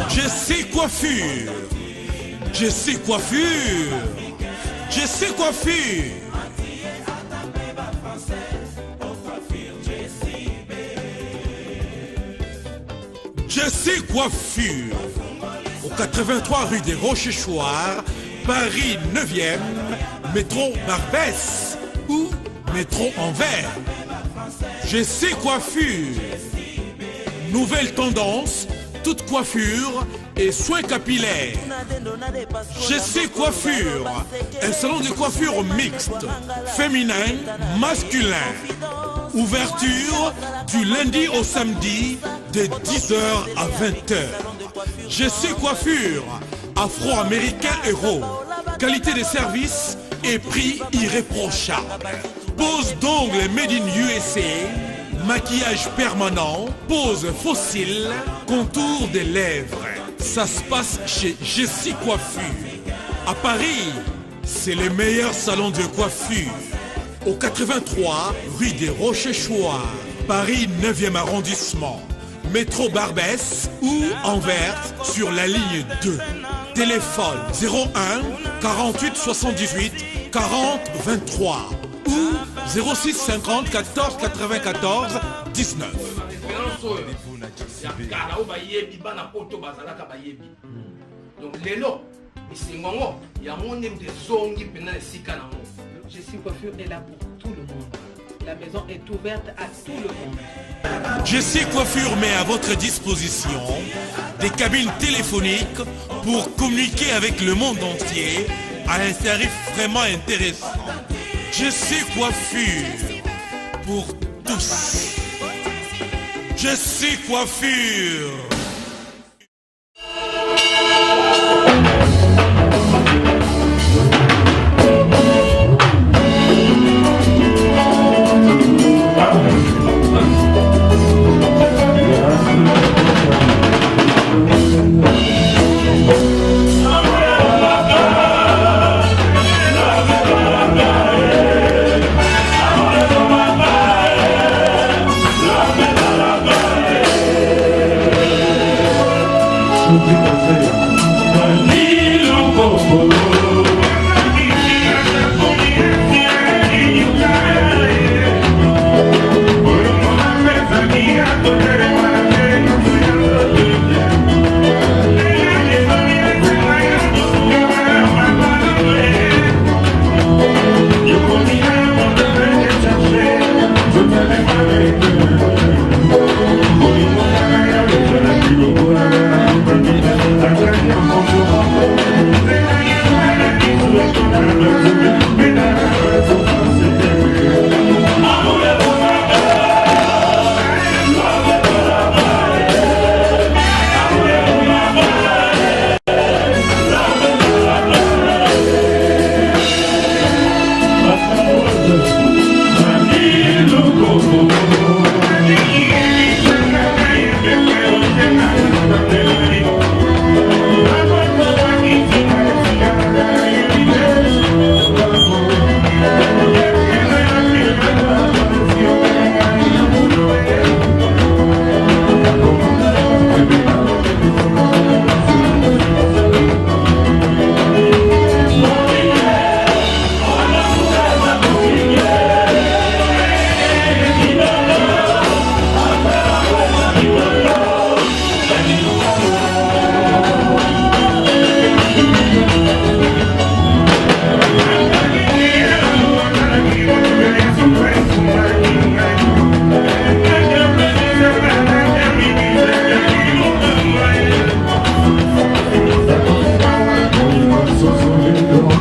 Jessie Coiffure, Jessie Coiffure, Jessie Coiffure. Jessie Coiffure, au 83 rue des Rochechouart, Paris 9e, métro Barbès ou métro Anvers. Jessie Coiffure, nouvelle tendance, toute coiffure et soins capillaires. Jessie Coiffure, un salon de coiffure mixte, féminin, masculin. Ouverture du lundi au samedi de dix heures à vingt heures. Jessie Coiffure, afro-américain héros, qualité de service et prix irréprochable. Pose d'ongles made in USA, maquillage permanent, pose fossile, contour des lèvres. Ça se passe chez Jessie Coiffure. À Paris, c'est le meilleur salon de coiffure. Au 83, rue des Rochechouart, Paris 9e arrondissement. Métro Barbès ou Anvers sur la ligne 2. Téléphone 01 48 78 40 23 ou 06 50 14 94 19. Expérience oyo ya kala oyo bayebi bana poto bazalaka bayebi. Donc lelo esengo yango yango nde moto ezongi mpenza na esika nango. Jessie Coiffure est là pour tout le monde. La maison est ouverte à tout le monde. Jessie Coiffure met à votre disposition des cabines téléphoniques pour communiquer avec le monde entier à un tarif vraiment intéressant. Jessie Coiffure pour tous. Jessie Coiffure.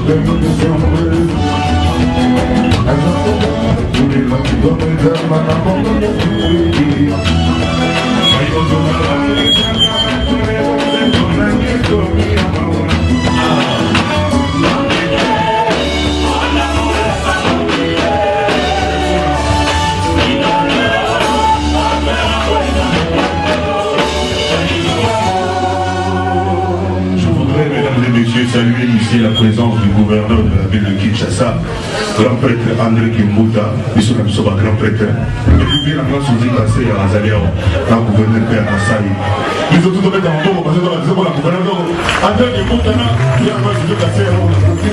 Je voudrais, mesdames et messieurs, saluer ici la présence du gouverneur de la ville de Kinshasa, grand prêtre André Kimbuta, biso na biso ba grand prêtre. Et puis bien nga sozi kase ya azali awa, na gouverneur mpe ya Kasai. Biso tout tobeta maboko parce que biso na gouverneur donc André Kimbuta na bien nga sozi kase ya na côté.